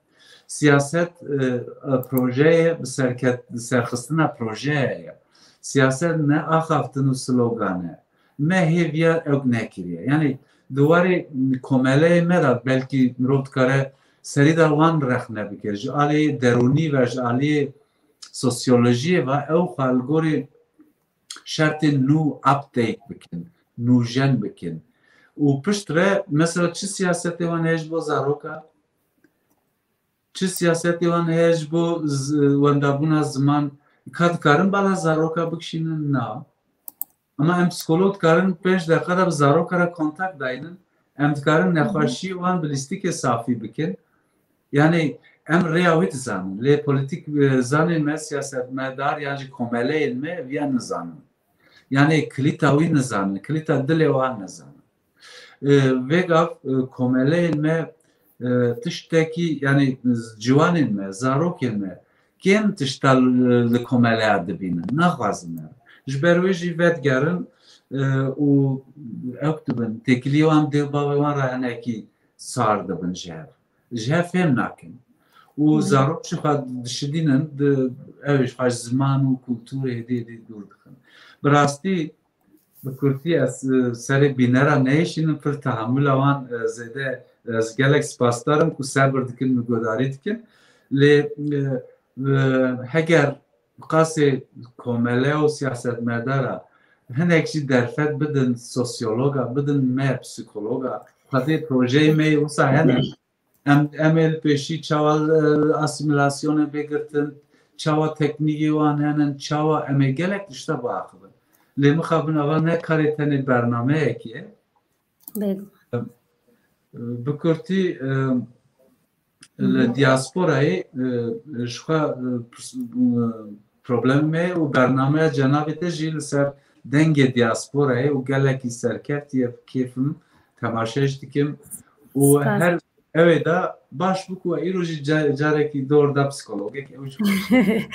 Siyaset e, e, projeyê bi serket, serxistina projeyê ye. Siyaset ne axaftin û slogan e. Me hêviya ew nekiriye. Yani di warê komeleyê me de belkî mirov dikare serî de wan rexne bike. Ji alê derûnî ve, ji alê sosyolojiyê ve ew xwe li gorî şertên nû update bikin, nûjen bikin. Û piştre mesela çi siyasetê wan heye ji bo zaroka, çi siyasetê wan heye ji bo z- wendabûna ziman, ka dikarin bala zaroka bikişînin? Na. Ama em psîkolog dikarin pênc deqa de bi zaroka re kontak daynin. Em dikarin nexweşiyê wan bi lîstikê safî bikin. Yani em rêya wî dizanin. Lê polîtîk e, zanên me, siyasetmedar yan jî komeleyên me viya nizanin. Yani kilîta wî nizanin, kilîta dilê wan nizanin. E, Vêgav e, komeleyên me e, tiştekî, yani ciwanên me, zarokên me kêm tişta li, li komeleya dibînin, naxwazin me. Ji ber wê jî vedigerin e, û ew dibin, têkiliyê wan dê û bavê wan re hinekî sar dibin ji hev. Ji hev fêm nakin. Û Hı. Zarok ji xwe dişidînin, di, ew ê ji xwe ji ziman û kulturê hêdî hêdî dûr dixin. Bi rastî, bi kurtî ez e, serê bînera neyêşînim, pir tehamûla wan e, zêde, ez gelek spasdar im ku sebir dikin, min guhdarî dikin. Lê e, e, heger qasê komele û siyasetmedara hinek jî derfet bidin sosyologa, bidin me psîkologa, xwedê projeyê me yê wisa hene. Em, em ê li pêşî çawa e, asîmîlasyonê bê girtin, çawa teknîkê wan henin, çawa em ê gelek tişta biaxivin. Lê mixabin ava ne karê tenê bernameyekê ye. Bêguman. Bi kurtî e, Hı hı. Li diasporayê e, ji xwe e, pis- e, problemê me û bernameya cenabê te jî li ser dengê diasporayê û gelekî serkeftiye, bi kêfim temaşe jî dikim û Spas. Her ewê de baş bû ku we îro jî ca-, carekî dor da psîkologek ew jî xweş.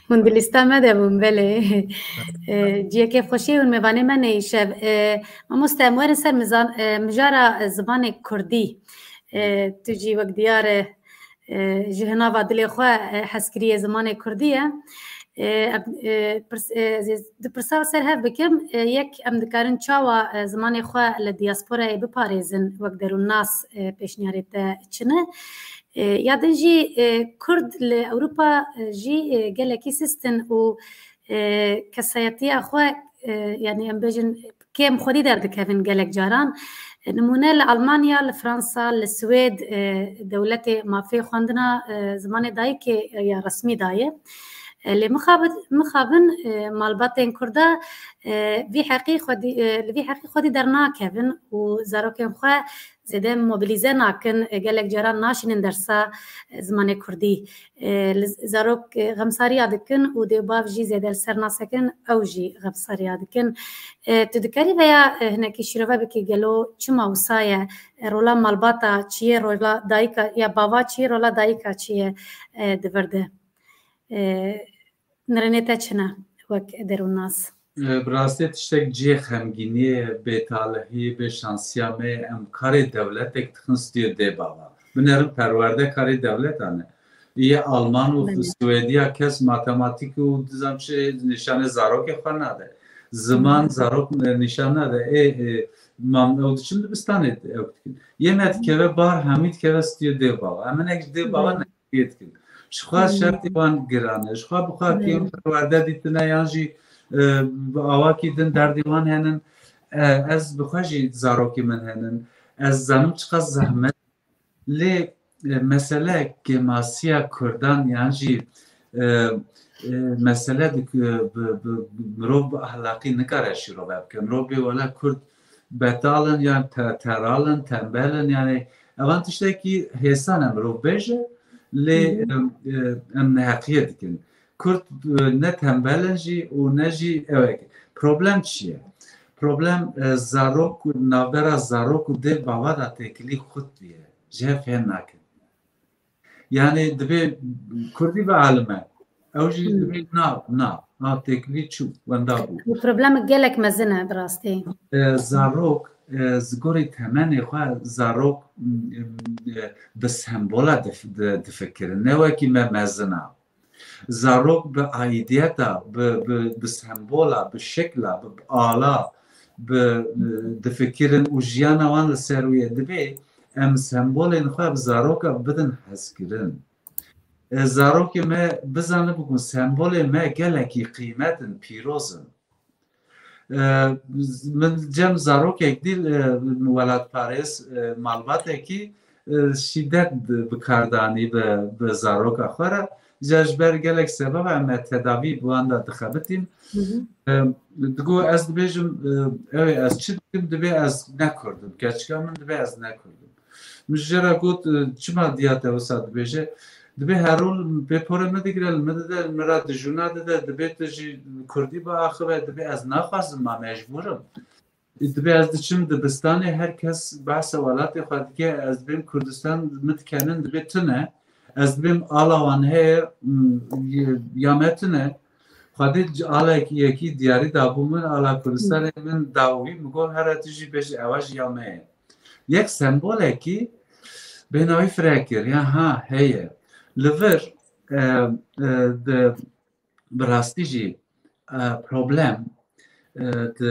Hûn di lîsta me de bûn, belê. E, ciyekê xweşî hûn mêvanê me ne îşev. E, mamoste, em werin ser mizan-, e, mijara zimanê kurdî. E, tu jî wek diyar e, e, ji hinava dilê xwe, e, hezkiriyê zimanê kurdî ye. E, em, e, pirs-, e, ez ê du pirsa ser hev bikim. E, yek, em dikarin çawa, e, zimanê xwe li diasporayê biparêzin, wek derûnnas, e, pêşniyarê te çi ne? E, ya din jî, e, Kurd li Ewropa, e, jî, e, gelekî sist in û, e, kesayetiya xwe, e, yanî em bêjin, kêm xwedî derdikevin gelek caran. Nimûne li Almanya, li Fransa, li Swêd, e, dewletê mafê xwendina, e, zimanê dayikê ya resmî daye. E, lê mixabin, mixabin, e, malbatên Kurda, e, vî heqî xwedî, e, li vî heqî xwedî dernakevin û zarokên xwe zêde mobilîze nakin, e, gelek caran naşînin dersa, e, zimanê Kurdî. E, li zarok, e, xemsariya dikin û dê û bav jî zêde li ser nasekin, ew jî xemsariya dikin. E, tu dikarî veya, e, hinekî şîrove bikî gelo çima wisa ye? E, rola malbata çi ye, rola dayika ya bava çi ye, rola dayika çi ye, e, di vir de? E, Nirênê te çi ne wek derûnnas? E, bi rastî tiştek cihê xemgîniyê, bêtalihî, bêşansiya me ye. Em karê dewletek dixin stûyê dê bava. Binerin perwerde karê dewletan e. Yê Alman û Belê. Swêdiya kes matematîk û dizam çi nîşanê zarokê xwe nade. Ziman Hı. zarok, e, nîşan nade. Ê, e, mam, ew diçin dibistanê ew dikin. Yê me dikeve bar, hemî dikeve stûyê dê bava. Em hinek ji dê bava Belê. ne. Yê dikin. Ji xwe Hmm. şertê wan giran e. Ji xwe bi xwe Hmm. kêm perwerde dîtine yan jî, e, bi awakî din derdê wan henin. E, ez bi xwe jî zarokî min henin. Ez zanim çiqas zehmet. Lê, e, mesele kêmasiya Kurdan yan jî, e, e, mesele dik-, e, bi, bi, bi mirov bi ahlaqî nikare şîrove bike. Mirov bê wele Kurd betal in yan te-, teral in, tembel in. Yanî evan tiştekî hêsan e mirov bêje, lê, Hı hı. em, e, em neheqiyê dikin. Kurd, e, ne tembel in jî û ne jî ewek. Problem çi ye? Problem, e, zarok, navbera zarok û dê bava da têkilî xurt bûye. Ji hev fêm nakin. Yanî divê Kurdî bielime. Ew jî Hmm. divê na, na, na têkilî çû, wenda bû. Bu problem gelek mezin e bi rastî. E, zarok, e, ji gorî temenê xwe zarok, m, e, bi sembola dif-, di-, difikirin. Ne wekî me mezin a. Zarok bi aîdiyeta, bi, bi, bi sembola, bi şekla, bi, bi ala, bi, e, difikirin û jiyana wan li ser wî ye. Divê em sembolên xwe bi zaroka bidin hezkirin. E, zarokê me bizanibû ku sembolê me gelekî qîmet in, pîroz in. E, min cem zarokek dî, e, welatparêz, e, malbatekî, e, şîdet bi kar danî bi, bi zaroka xwe re. Ji, ji ber gelek sebeba em tedavî bi wan de dixebitîn. Hı hı. E, digo ez dibêjim, e, ew ê ez çi dikim, dibê ez ne Kurd im. Keçika min dibê ez ne Kurd im. Min ji jê re got, e, çima diya te wisa dibêje? Dibê her rol pê porê min digire, li min dide, li min re dijûna dide, dibê tu jî kurdî biaxive, dibê ez naxwazim, ma mecbûr im. Dibê ez diçim dibistanê, her kes behsa welatê xwe dike, ez dibêm Kurdistan min dikenin, dibê tune. Ez dibêm ala wan heye, m, ya me tune. Xwedê c-, alek yekî diyarî dabû min, ala Kurdistanê min dawî, min got, here tu jî bêjî, ewa jî ya me ye. Yek sembolekî bêhna wî fireh kir, ya ha, heye. Li vir, e, e, di, bi rastî jî, e, problem, e, di,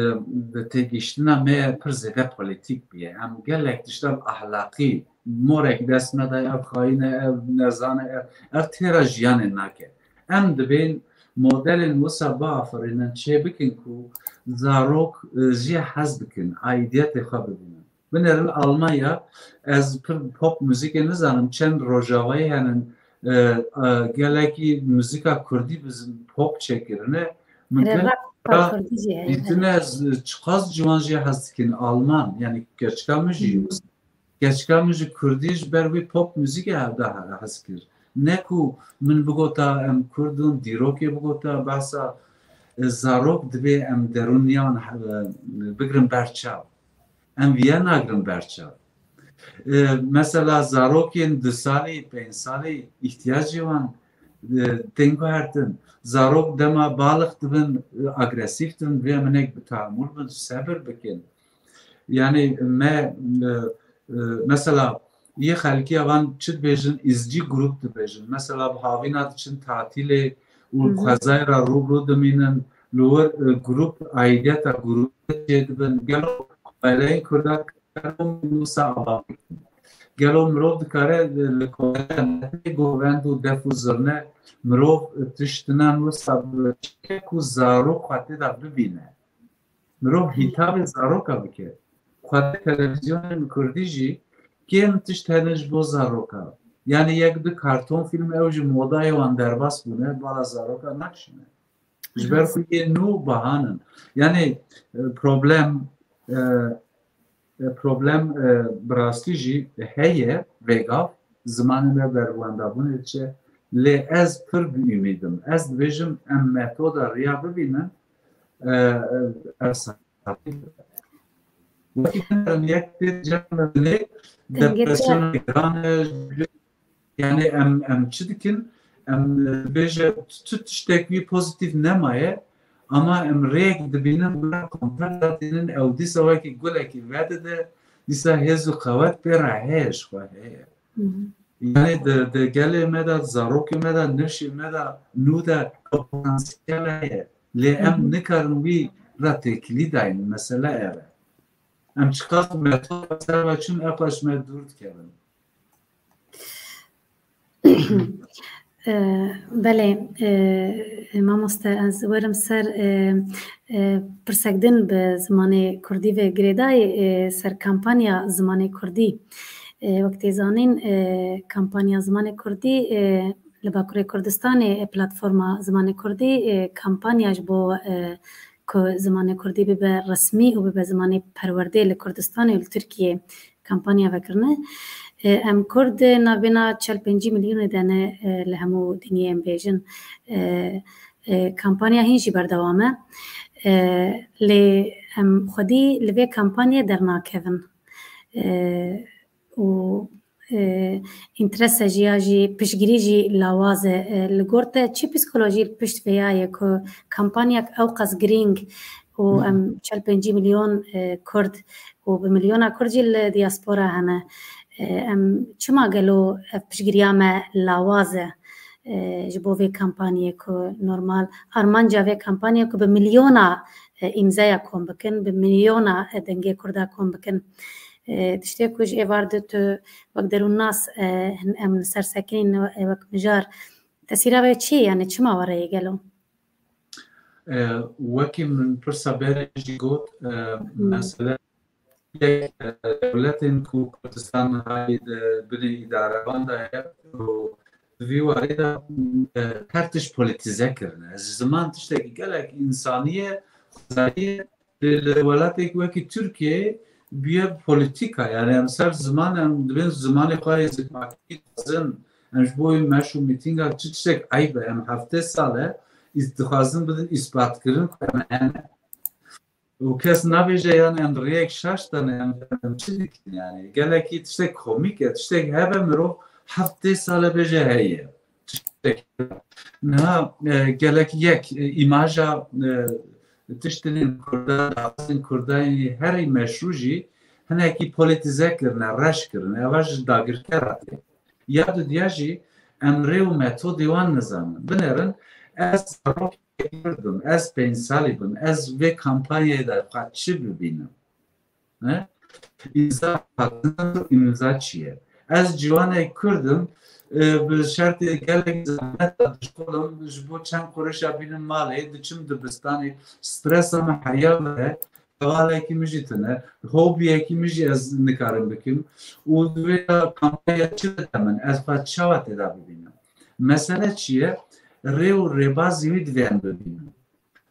di têgihiştina me pir zêde polîtîk bûye. Em gelek tişta bi ahlaqî, morek dest me de, ev xayîn e, ev nezan e, ev, ev têra jiyanê nake. Em dibên modelên wisa biafirînin, çêbikin ku zarok, e, jê hez bikin, aîdiyetê xwe bibînin. Binêrin Almanya, ez pir pop muzîkê nizanim, çend rojavayî henin, e, e, gelekî muzîka kurdî bi z-, pop çêkirine. Min Erê, gelek rap, rap kurdî jî heye, dîtine, ez çiqas ciwan jê hez dikin, Alman, yanî keçika min jî, Hı hı. keçika min ji kurdî ji ber wî pop muzîkê hevda hez kir. Ne ku min bigota em Kurd in, dîrokê bigota, behsa, e, zarok dibê em derûniyan, e, bigrin ber çav. Em viya nagrin ber çav. E, mesela zarokên du salî, pênc salî îhtiyacê wan, e, tên guhertin. Zarok dema balix dibin, e, agresîf dibin, vê em hinek bi tahammul bin, sebir bikin. Yani me, e, e, mesela yê xelkiya van çi dibêjin, izcî grup dibêjin. Mesela bi havîna diçin tatîlê û Hı hı. xwezayê re rû bi rû dimînin, li wir, e, grup, aidiyeta grûp çêdibin. Gelo aileyên Kurda dikarin wisa ava bikin? Gelo mirov dikare, e, li koleyan govend û def û zirne mirov, e, tiştinan wisa bi çi ku zarok xwe tê de bibîne? Mirov hîtabê zaroka bike. Xwedê televîzyonên kurdî jî kêm tişt hene ji bo zaroka. Yani yek du karton fîlm ew ji modayê wan derbas bûne, bala zaroka nakişîne. Ji ber ku yê nû bahan in. Yani, e, problem, e, e, problem, e, bi rastî jî heye, vêgav, zimanê me berwendabûnê diçe. Lê ez pir bi umîd im. Ez dibêjim em metoda riya bibînin, e, e, ev saetî. Wekî binerin yek tê cem me binê, Dengê te depresyona giran e, yani em, em çi dikin? Em, e, bêje tu tiştek wî pozîtîf nemaye, ama em rêyek dibînin, wira kontrol datînin, ew dîsa wekî gulekî vedide, dîsa hêz û qewet pê re heye, ji xwe heye. Hı hı. Yani di, di gelê me de, zarokê me de, nifşê me de, nû de potansiyel heye. Lê Hı em hı. nikarin wî re têkilî dayîn. Mesele ev e. Em çiqas metoda ser ve çûn, ev paş me dûr dikevin. E, belê, e, mamoste, ez werim ser, e, e, pirsek din bi zimanê kurdî ve girêdayî, e, ser kampanya zimanê kurdî. E, wek tê zanîn, e, kampanya zimanê kurdî, e, li Bakurê Kurdistanê, e, platforma zimanê kurdî, e, kampanya ji bo, e, ku zimanê kurdî bibe resmî û bibe zimanê perwerdê li Kurdistanê û li Tirkiyê kampanya vekirine. E, em Kurd navbêna çel pêncî milyonê de ne, e, li hemû dinyê em bêjin. E, e, kampanya hîn jî berdewam e. E, lê em xwedî li vê kampanyê dernakevin. E, û, e, înterese jî ya jî piştgirî jî lawaz e. E, li gor te çi psîkolojî li pişt vêya ye ku kampanyak ewqas girîng û Hı hı. em çel pêncî milyon, e, Kurd û bi milyona Kurd jî li diaspora hene. E, em çima gelo ev piştgiriya me lawaz e, e, ji bo vê kampanyê ku normal armanca vê kampanyê ku bi milyona, e, îmzeya kom bikin, bi milyona, e, dengê Kurda kom bikin. E, tiştê ku ji êvar de tu wek derûnnas, e, hin em li ser sekinîn, e, wek mijar. Tesîra vê çi ye? Yani çima were ye gelo? E, wekî min pirsa berê jî got, e, Hmm. mesele yek, e, dewletên ku Kurdistan niha di binê îdarevan de ye û di vî warî de, e, her tişt polîtîze kirine. Ziman tiştekî gelek însanî ye, xwezayî ye. Li, li welateke wekî Tirkiyeyê bûye polîtîka. Yani em ser ziman, em dibên zimanê xwe yê zikmakî dixwazin. Em ji bo wî meş û mîtînga çi tiştek eyb e. Em heftê sal e îs-, dixwazin bidin îspatkirin ku em hene. Û kes nabêje, yani em rêyek şaş dane, em, em çi dikin yani. Gelekî tiştek komîk e, tiştek hebe mirov heftê sal e bêje heye. Tiştek. Niha, e, gelek yek, e, îmaja, e, tiştinên Kurdan, daxwazên Kurdan, herî meşrû jî hinekî polîtîze kirine, reş kirine. Eva ji dagirkera tê. Ya dudiya jî em rê û metodê wan nizanin. Binêrin, ez zarokê Kurd im, ez pênc salî bim, ez vê kampanyayê de xwe çi bibînim? Ne? Îmza hatina îmza çi ye? Ez ciwanek Kurd im, e, bi şertê gelek zehmet de dişkolim, ji bo çend qurişa bînim malê, diçim dibistanê, stresa me heya me, hevalekî min jî tune, hobiyekî min jî ez nikarim bikim û divê ya kampanya çi bide min, ez xwe çawa tê de bibînim? Mesele çi ye? Rê û rêbazî wî divê em bibînin.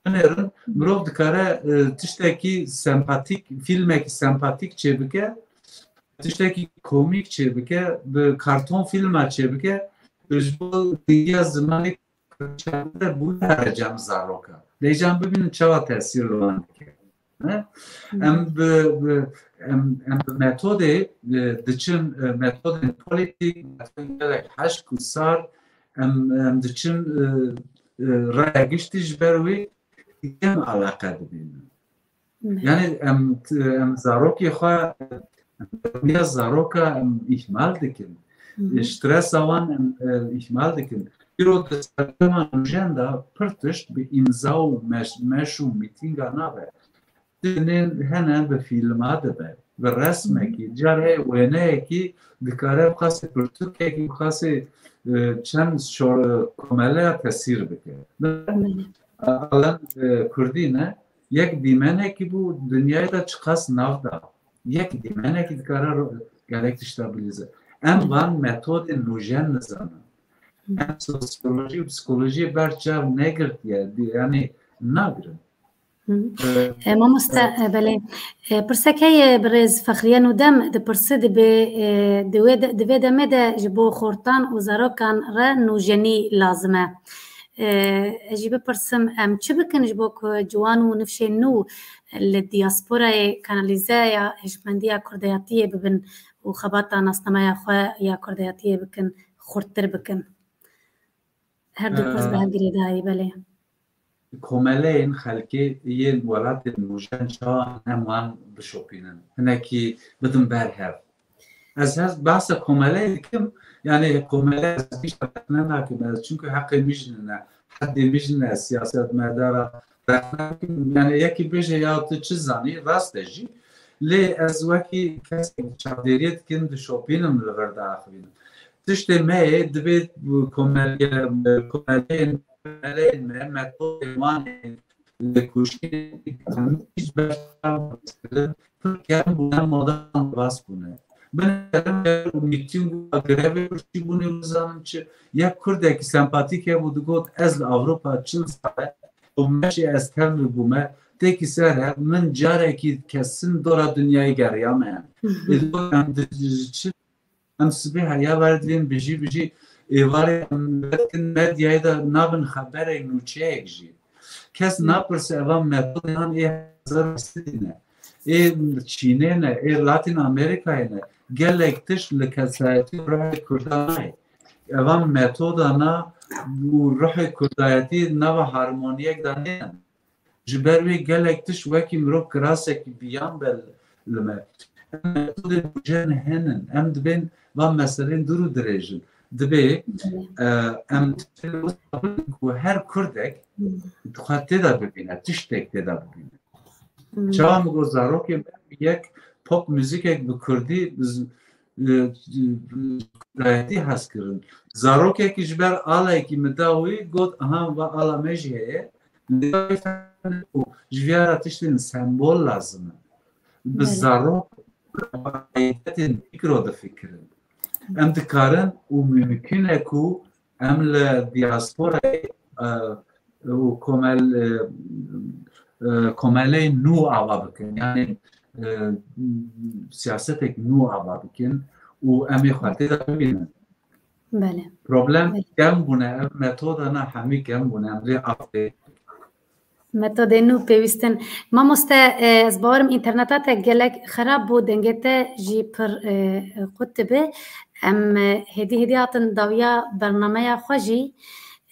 Binêrin, mirov dikare, e, tiştekî sempatîk, fîlmekî sempatîk çêbike, tiştekî komîk çêbike, bi karton fîlma çêbike, ji bo dingiya zimanê çawa bû here cem zaroka. Lê cem bibînin çawa tesîr li wan dike. Ne? Em bi, bi em, em bi metodê e, diçin e, metodên polîtîk, metodên gelek heşk û sar em, em diçin e, e, raya giştî ji ber wê kêm eleqe dibînin. Yani em em zarokê xwe em ya zaroka em îhmal dikin. Stresa wan em e, îhmal dikin. Îro di serdema nûjen de pir tişt bi îmza û meş, meş û mîtînga nabe. Dinên hene bi fîlma dibe, bi resmekî, car heye wêneyekî dikare bi qasê pirtûkekî, bi qasê e, çend şor, komeleya tesîr bike. Alen e, Kurdî ne, yek dîmenekî bû, dinyayê de çiqas nav da. Yek dîmenekî dikare ro- gelek tişta bilîze. Em van metodên nûjen nizanin. Em sosyolojî û psikolojiyê ber çav negirtiye, di- yanî nagirin. Hı. E, Mamoste, e, belê. E, Pirsek heye birêz Fexriye Nûdem dipirse, dibê e, di wê de- di vê demê de ji bo xortan û zarokan re nûjenî lazim e. E, Ez jî bipirsim, em çi bikin ji bo ku ciwan û nifşên nû li diasporayê kanalîzeya hişmendiya kurdayatiyê bibin û xebata nasnameya xwe ya kurdayatiyê bikin, xurttir bikin? Her du pirs bi hev girêdayî, belê. Komeleyên xelkê yên welatên nûjen çawa em wan bişopînin? Hinekî bidin ber hev. Ez hez behsa komeleyê dikim, yani komele ez gişta rexne nakim ez, çünkü heqê min jî nine, heddê min jî nine, siyasetmedara rexne nakim. Yani yekî bêje ya tu çi zanî, rast e jî. Lê ez wekî kesek çavdêriyê dikim, dişopînim li vir diaxivînim. Tiştê me yê, dibê komeliye, komeleyên, komeleyên me, metodên wan ê lêkoşînê hemî ji ber pir kêm bûne, modan rast bûne. Binêrin û mîtîng û grevê piştî bûne, nizanim çi. Yek kurdekî sempatîk hebû, digot, ez li Ewropa çil sal e û meşê ez tevli bûme, têkî ser hev, min carekî kesin dora dinyayê geriyame. Ê, digot, em di çi Em sibê heya berdivên bijî bijî êvarê em vedikin medyayê de nabin xeberek nûçeyek jî. Kes napirse eva metodê han ê hezar û sê ne. Ê Çînê ne, ê Latin Amerikayê ne. Gelek tişt li kesayetî û ruhê Kurda nayê. Eva metoda na û ruhê Kurdayetî nava harmoniyek de nêne. Ji ber wê gelek tişt wekî mirov kirasekî biyan be li me. Em metodên nûjen henin. Em dibên van meselên dûr û dirêjin. Dibê e, em tiştê wisa bikin ku her kurdek xwe tê de bibîne, tiştek tê de bibîne. Çawa min got zarokê me yek pop muzîkek bi kurdî z- e, Kurdayetî hez kirin. Zarokekî ji ber alekî min da wî got, aha, va ala me jî heye. Lê ji vî ara tiştên sembol lazim in. Bi zarok aidetên pîkro difikirin. Em dikarin û mumkin e ku em li diasporayê e, û komel, e, e, komeleyên nû ava bikin. Yani e, siyasetek nû ava bikin û em ê xwe tê de bibînin. Belê. Problem Belê. Kêm bûne, ev metoda na hemî kêm bûne, em lê afê. Metodên nû pêwîstin. Mamoste, e, ez bawerim înterneta te gelek xerab bû, dengê te jî pir e, qut dibe. Em e, hêdî hêdî hatin dawiya bernameya xwe jî.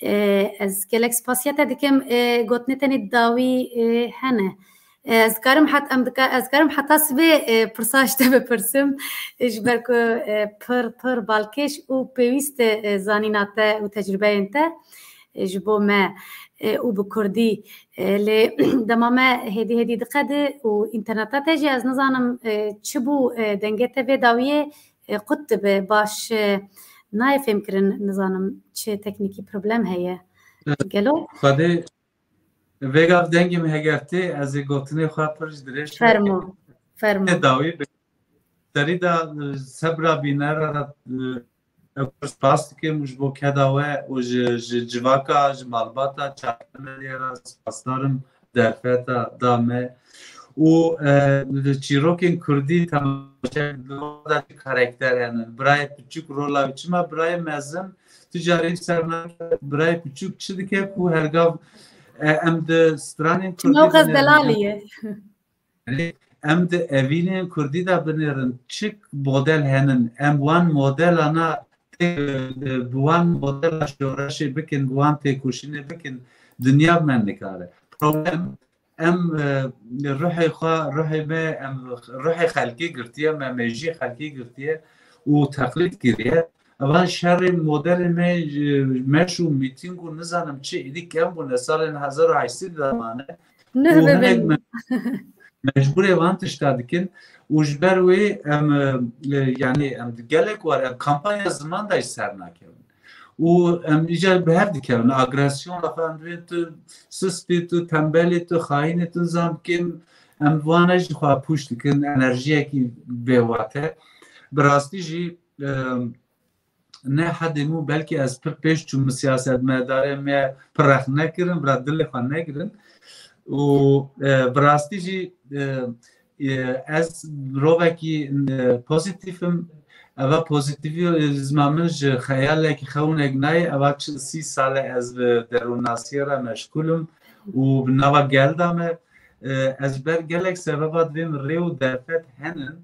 E, ez gelek spasiya te dikim. E, gotinê tenê dawî e, hene. E, ez karim het-, em dika-, ez karim heta sibê e, pirsa ji te bipirsim. E, ji ber ku e, pir, pir balkêş û pêwîst e, zanîna te û tecrûbeyên te e, ji bo me e, û bi kurdî. E, lê dema me hêdî hêdî diqedi û înterneta te jî ez nizanim e, çi bû e, dengê te vê dawiyê e, qut dibe, baş e, nayê fêmkirin, nizanim çi teknîkî problem heye. Gelo? Xwedê vêgav dengê min heger tê, ez ê gotinê xwe pir ji dirêj Fermo, fermo. Tê dawî bi serî de e, sebra bînera re e, ew pir spas dikim ji bo keda we û ji, ji civaka, ji malbata Çarşembe Medyayê re spasdar im. Derfeta da me û e, çîrokên kurdî temaşe li wan de çi karekter hene. Birayê piçûk rola wî, çima birayê mezin Tu carê ser nake, birayê piçûk çi dike ku hergav, e, em di stranên Kurdî Çima qez binêrin, delalî ye? Em di evînên Kurdî de binêrin, çi model henin, em wan modelana tê, bi wan modela şoreşê bikin, bi wan têkoşînê bikin, dinya bi me nikare. Problem, em, e, ruhê xwe, ruhê me, em ruhê xelkê girtiye, me mêjiyê xelkê girtiye û teqlîd kiriye. Evan şerê modelê me, e, meş û mîtîng û nizanim çi êdî kem bûne, salên hezar û heşt sed de mane. Û hinek me-, mecbûrê van tişta dikin û ji ber wê em, e, e, yanî em di gelek war em kampanya ziman de jî ser nakevin. Û em îcar bi hev dikevin. Agresyon, em dibên tu sist î, tu tembel î, tu xayîn î, tu nizam kim, em vana jî xwe pûç dikin, enerjiyekî bêwate. Bi rastî jî, e, ne hedê min, belkî ez pir pêş çûm, min siyasetmedarê me pir rex nekirin, bira dilê xwe negirin. Û, e, bi rastî jî, e, e, ez mirovekî, e, pozîtîf im. Eva pozîtîfî, e, zima min ji xeyalekî xewnek nayê. Eva çi sî sal e ez bi derûnnasiyê re meşgûl im û bi nava gel de me. E, ez ber gelek sebeba divêm rê û derfet henin.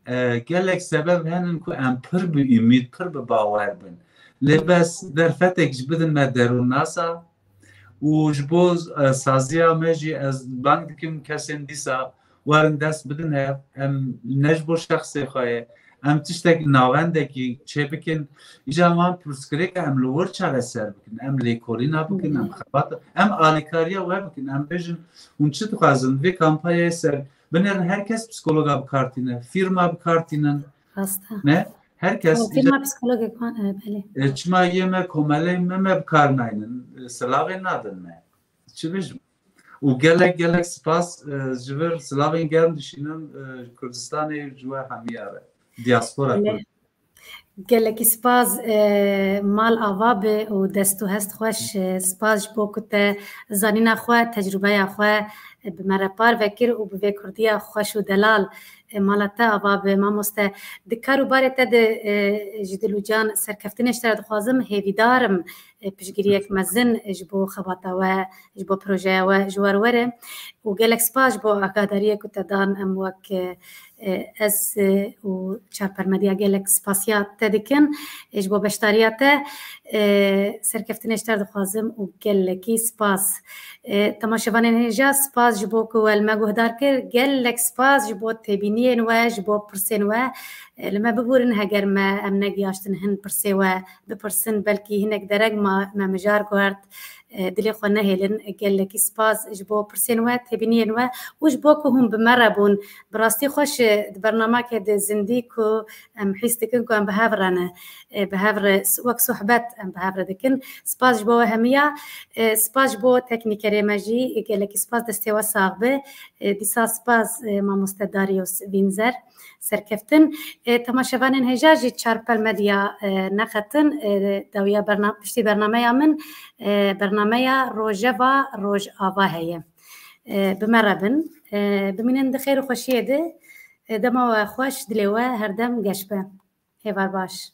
E, gelek sebeb henin ku em pir bi umîd, pir bi bawer bin. Lê bes derfetek jî bidin me derûnnasa û ji bo, e, saziya me jî ez bang dikim kesên dîsa werin dest bidin hev. Em ne ji bo şexsê xwe ye. Em tiştek navendekî çêbikin. Îca wan pirsgirêka em li wir çareser bikin. Em lêkolîna bikin, em xebata, em alîkariya we bikin. Em bêjin, hûn çi dixwazin? Vê kampanyayê ser Binêrin her kes psîkologa bi kar tîne, fîrma bi kar tînin. Rast e. Ne? Her kes. Tamam, fîrma psîkologê kan, e, belê. E, çima yê me, komeleyên me, me bi kar naynin, e, silavên nadin me. Çi bijim? Û gelek, gelek spas, e, ji vir silavên germ dişînim, e, Kurdistanê ji we hemiya re. Diaspora Belê. Kurd. Gelekî spas, e, mal ava be û dest û hest xweş. E, spas ji bo ku te zanîna xwe, tecrûbeya xwe, e, bi me re parve kir û bi vê kurdiya xweş û delal, e, mala te ava be, mamoste. Di kar û barê te de, e, ji dil û can serkeftinê ji te re dixwazim, hêvîdar im, e, piştgiriyek mezin ji bo xebata we, ji bo projeya we ji we re were. Û gelek spas ji bo agadariyê ku te dan, em wek, e, e, ez, e, û Çarper Medya gelek spasiya te dikin, e, ji bo beşdariya te. E, serkeftinê ji te re dixwazim û gelekî spas. E, temaşevanên hêja, spas ji bo ku we li me guhdar kir. Gelek spas ji bo têbîniyên we, ji bo pirsên we. E, li me biborin heger me, em negihaştin hin pirsê we bipirsin, belkî hinek dereng ma me mijar guhert. E, dilê xwe nehêlin. Gelekî spas ji bo pirsên we, têbîniyên we û ji bo ku hûn bi me re bûn. Bi rastî xweş, e, di bernamekê de zindî ku em hîs dikin ku em bi hev re ne, e, bi hev re s-, wek sohbet em bi hev re dikin. Spas ji bo we hemiya, e, spas ji bo teknîkerê me jî, gelekî spas, destê we sax be. E, dîsa spas, e, mamoste Darius Winzer. Serkeftin. E, temaşevanên hêja jî Çarpel Medya, e, neqetin, e, dawiya berna-, piştî bernameya min, e, bernameya Rojeva Rojava heye. E, bi me re bin. E, bimînin di xêr û xweşiyê de. E, dema we xweş, dilê we herdem geş be. Hêvar baş.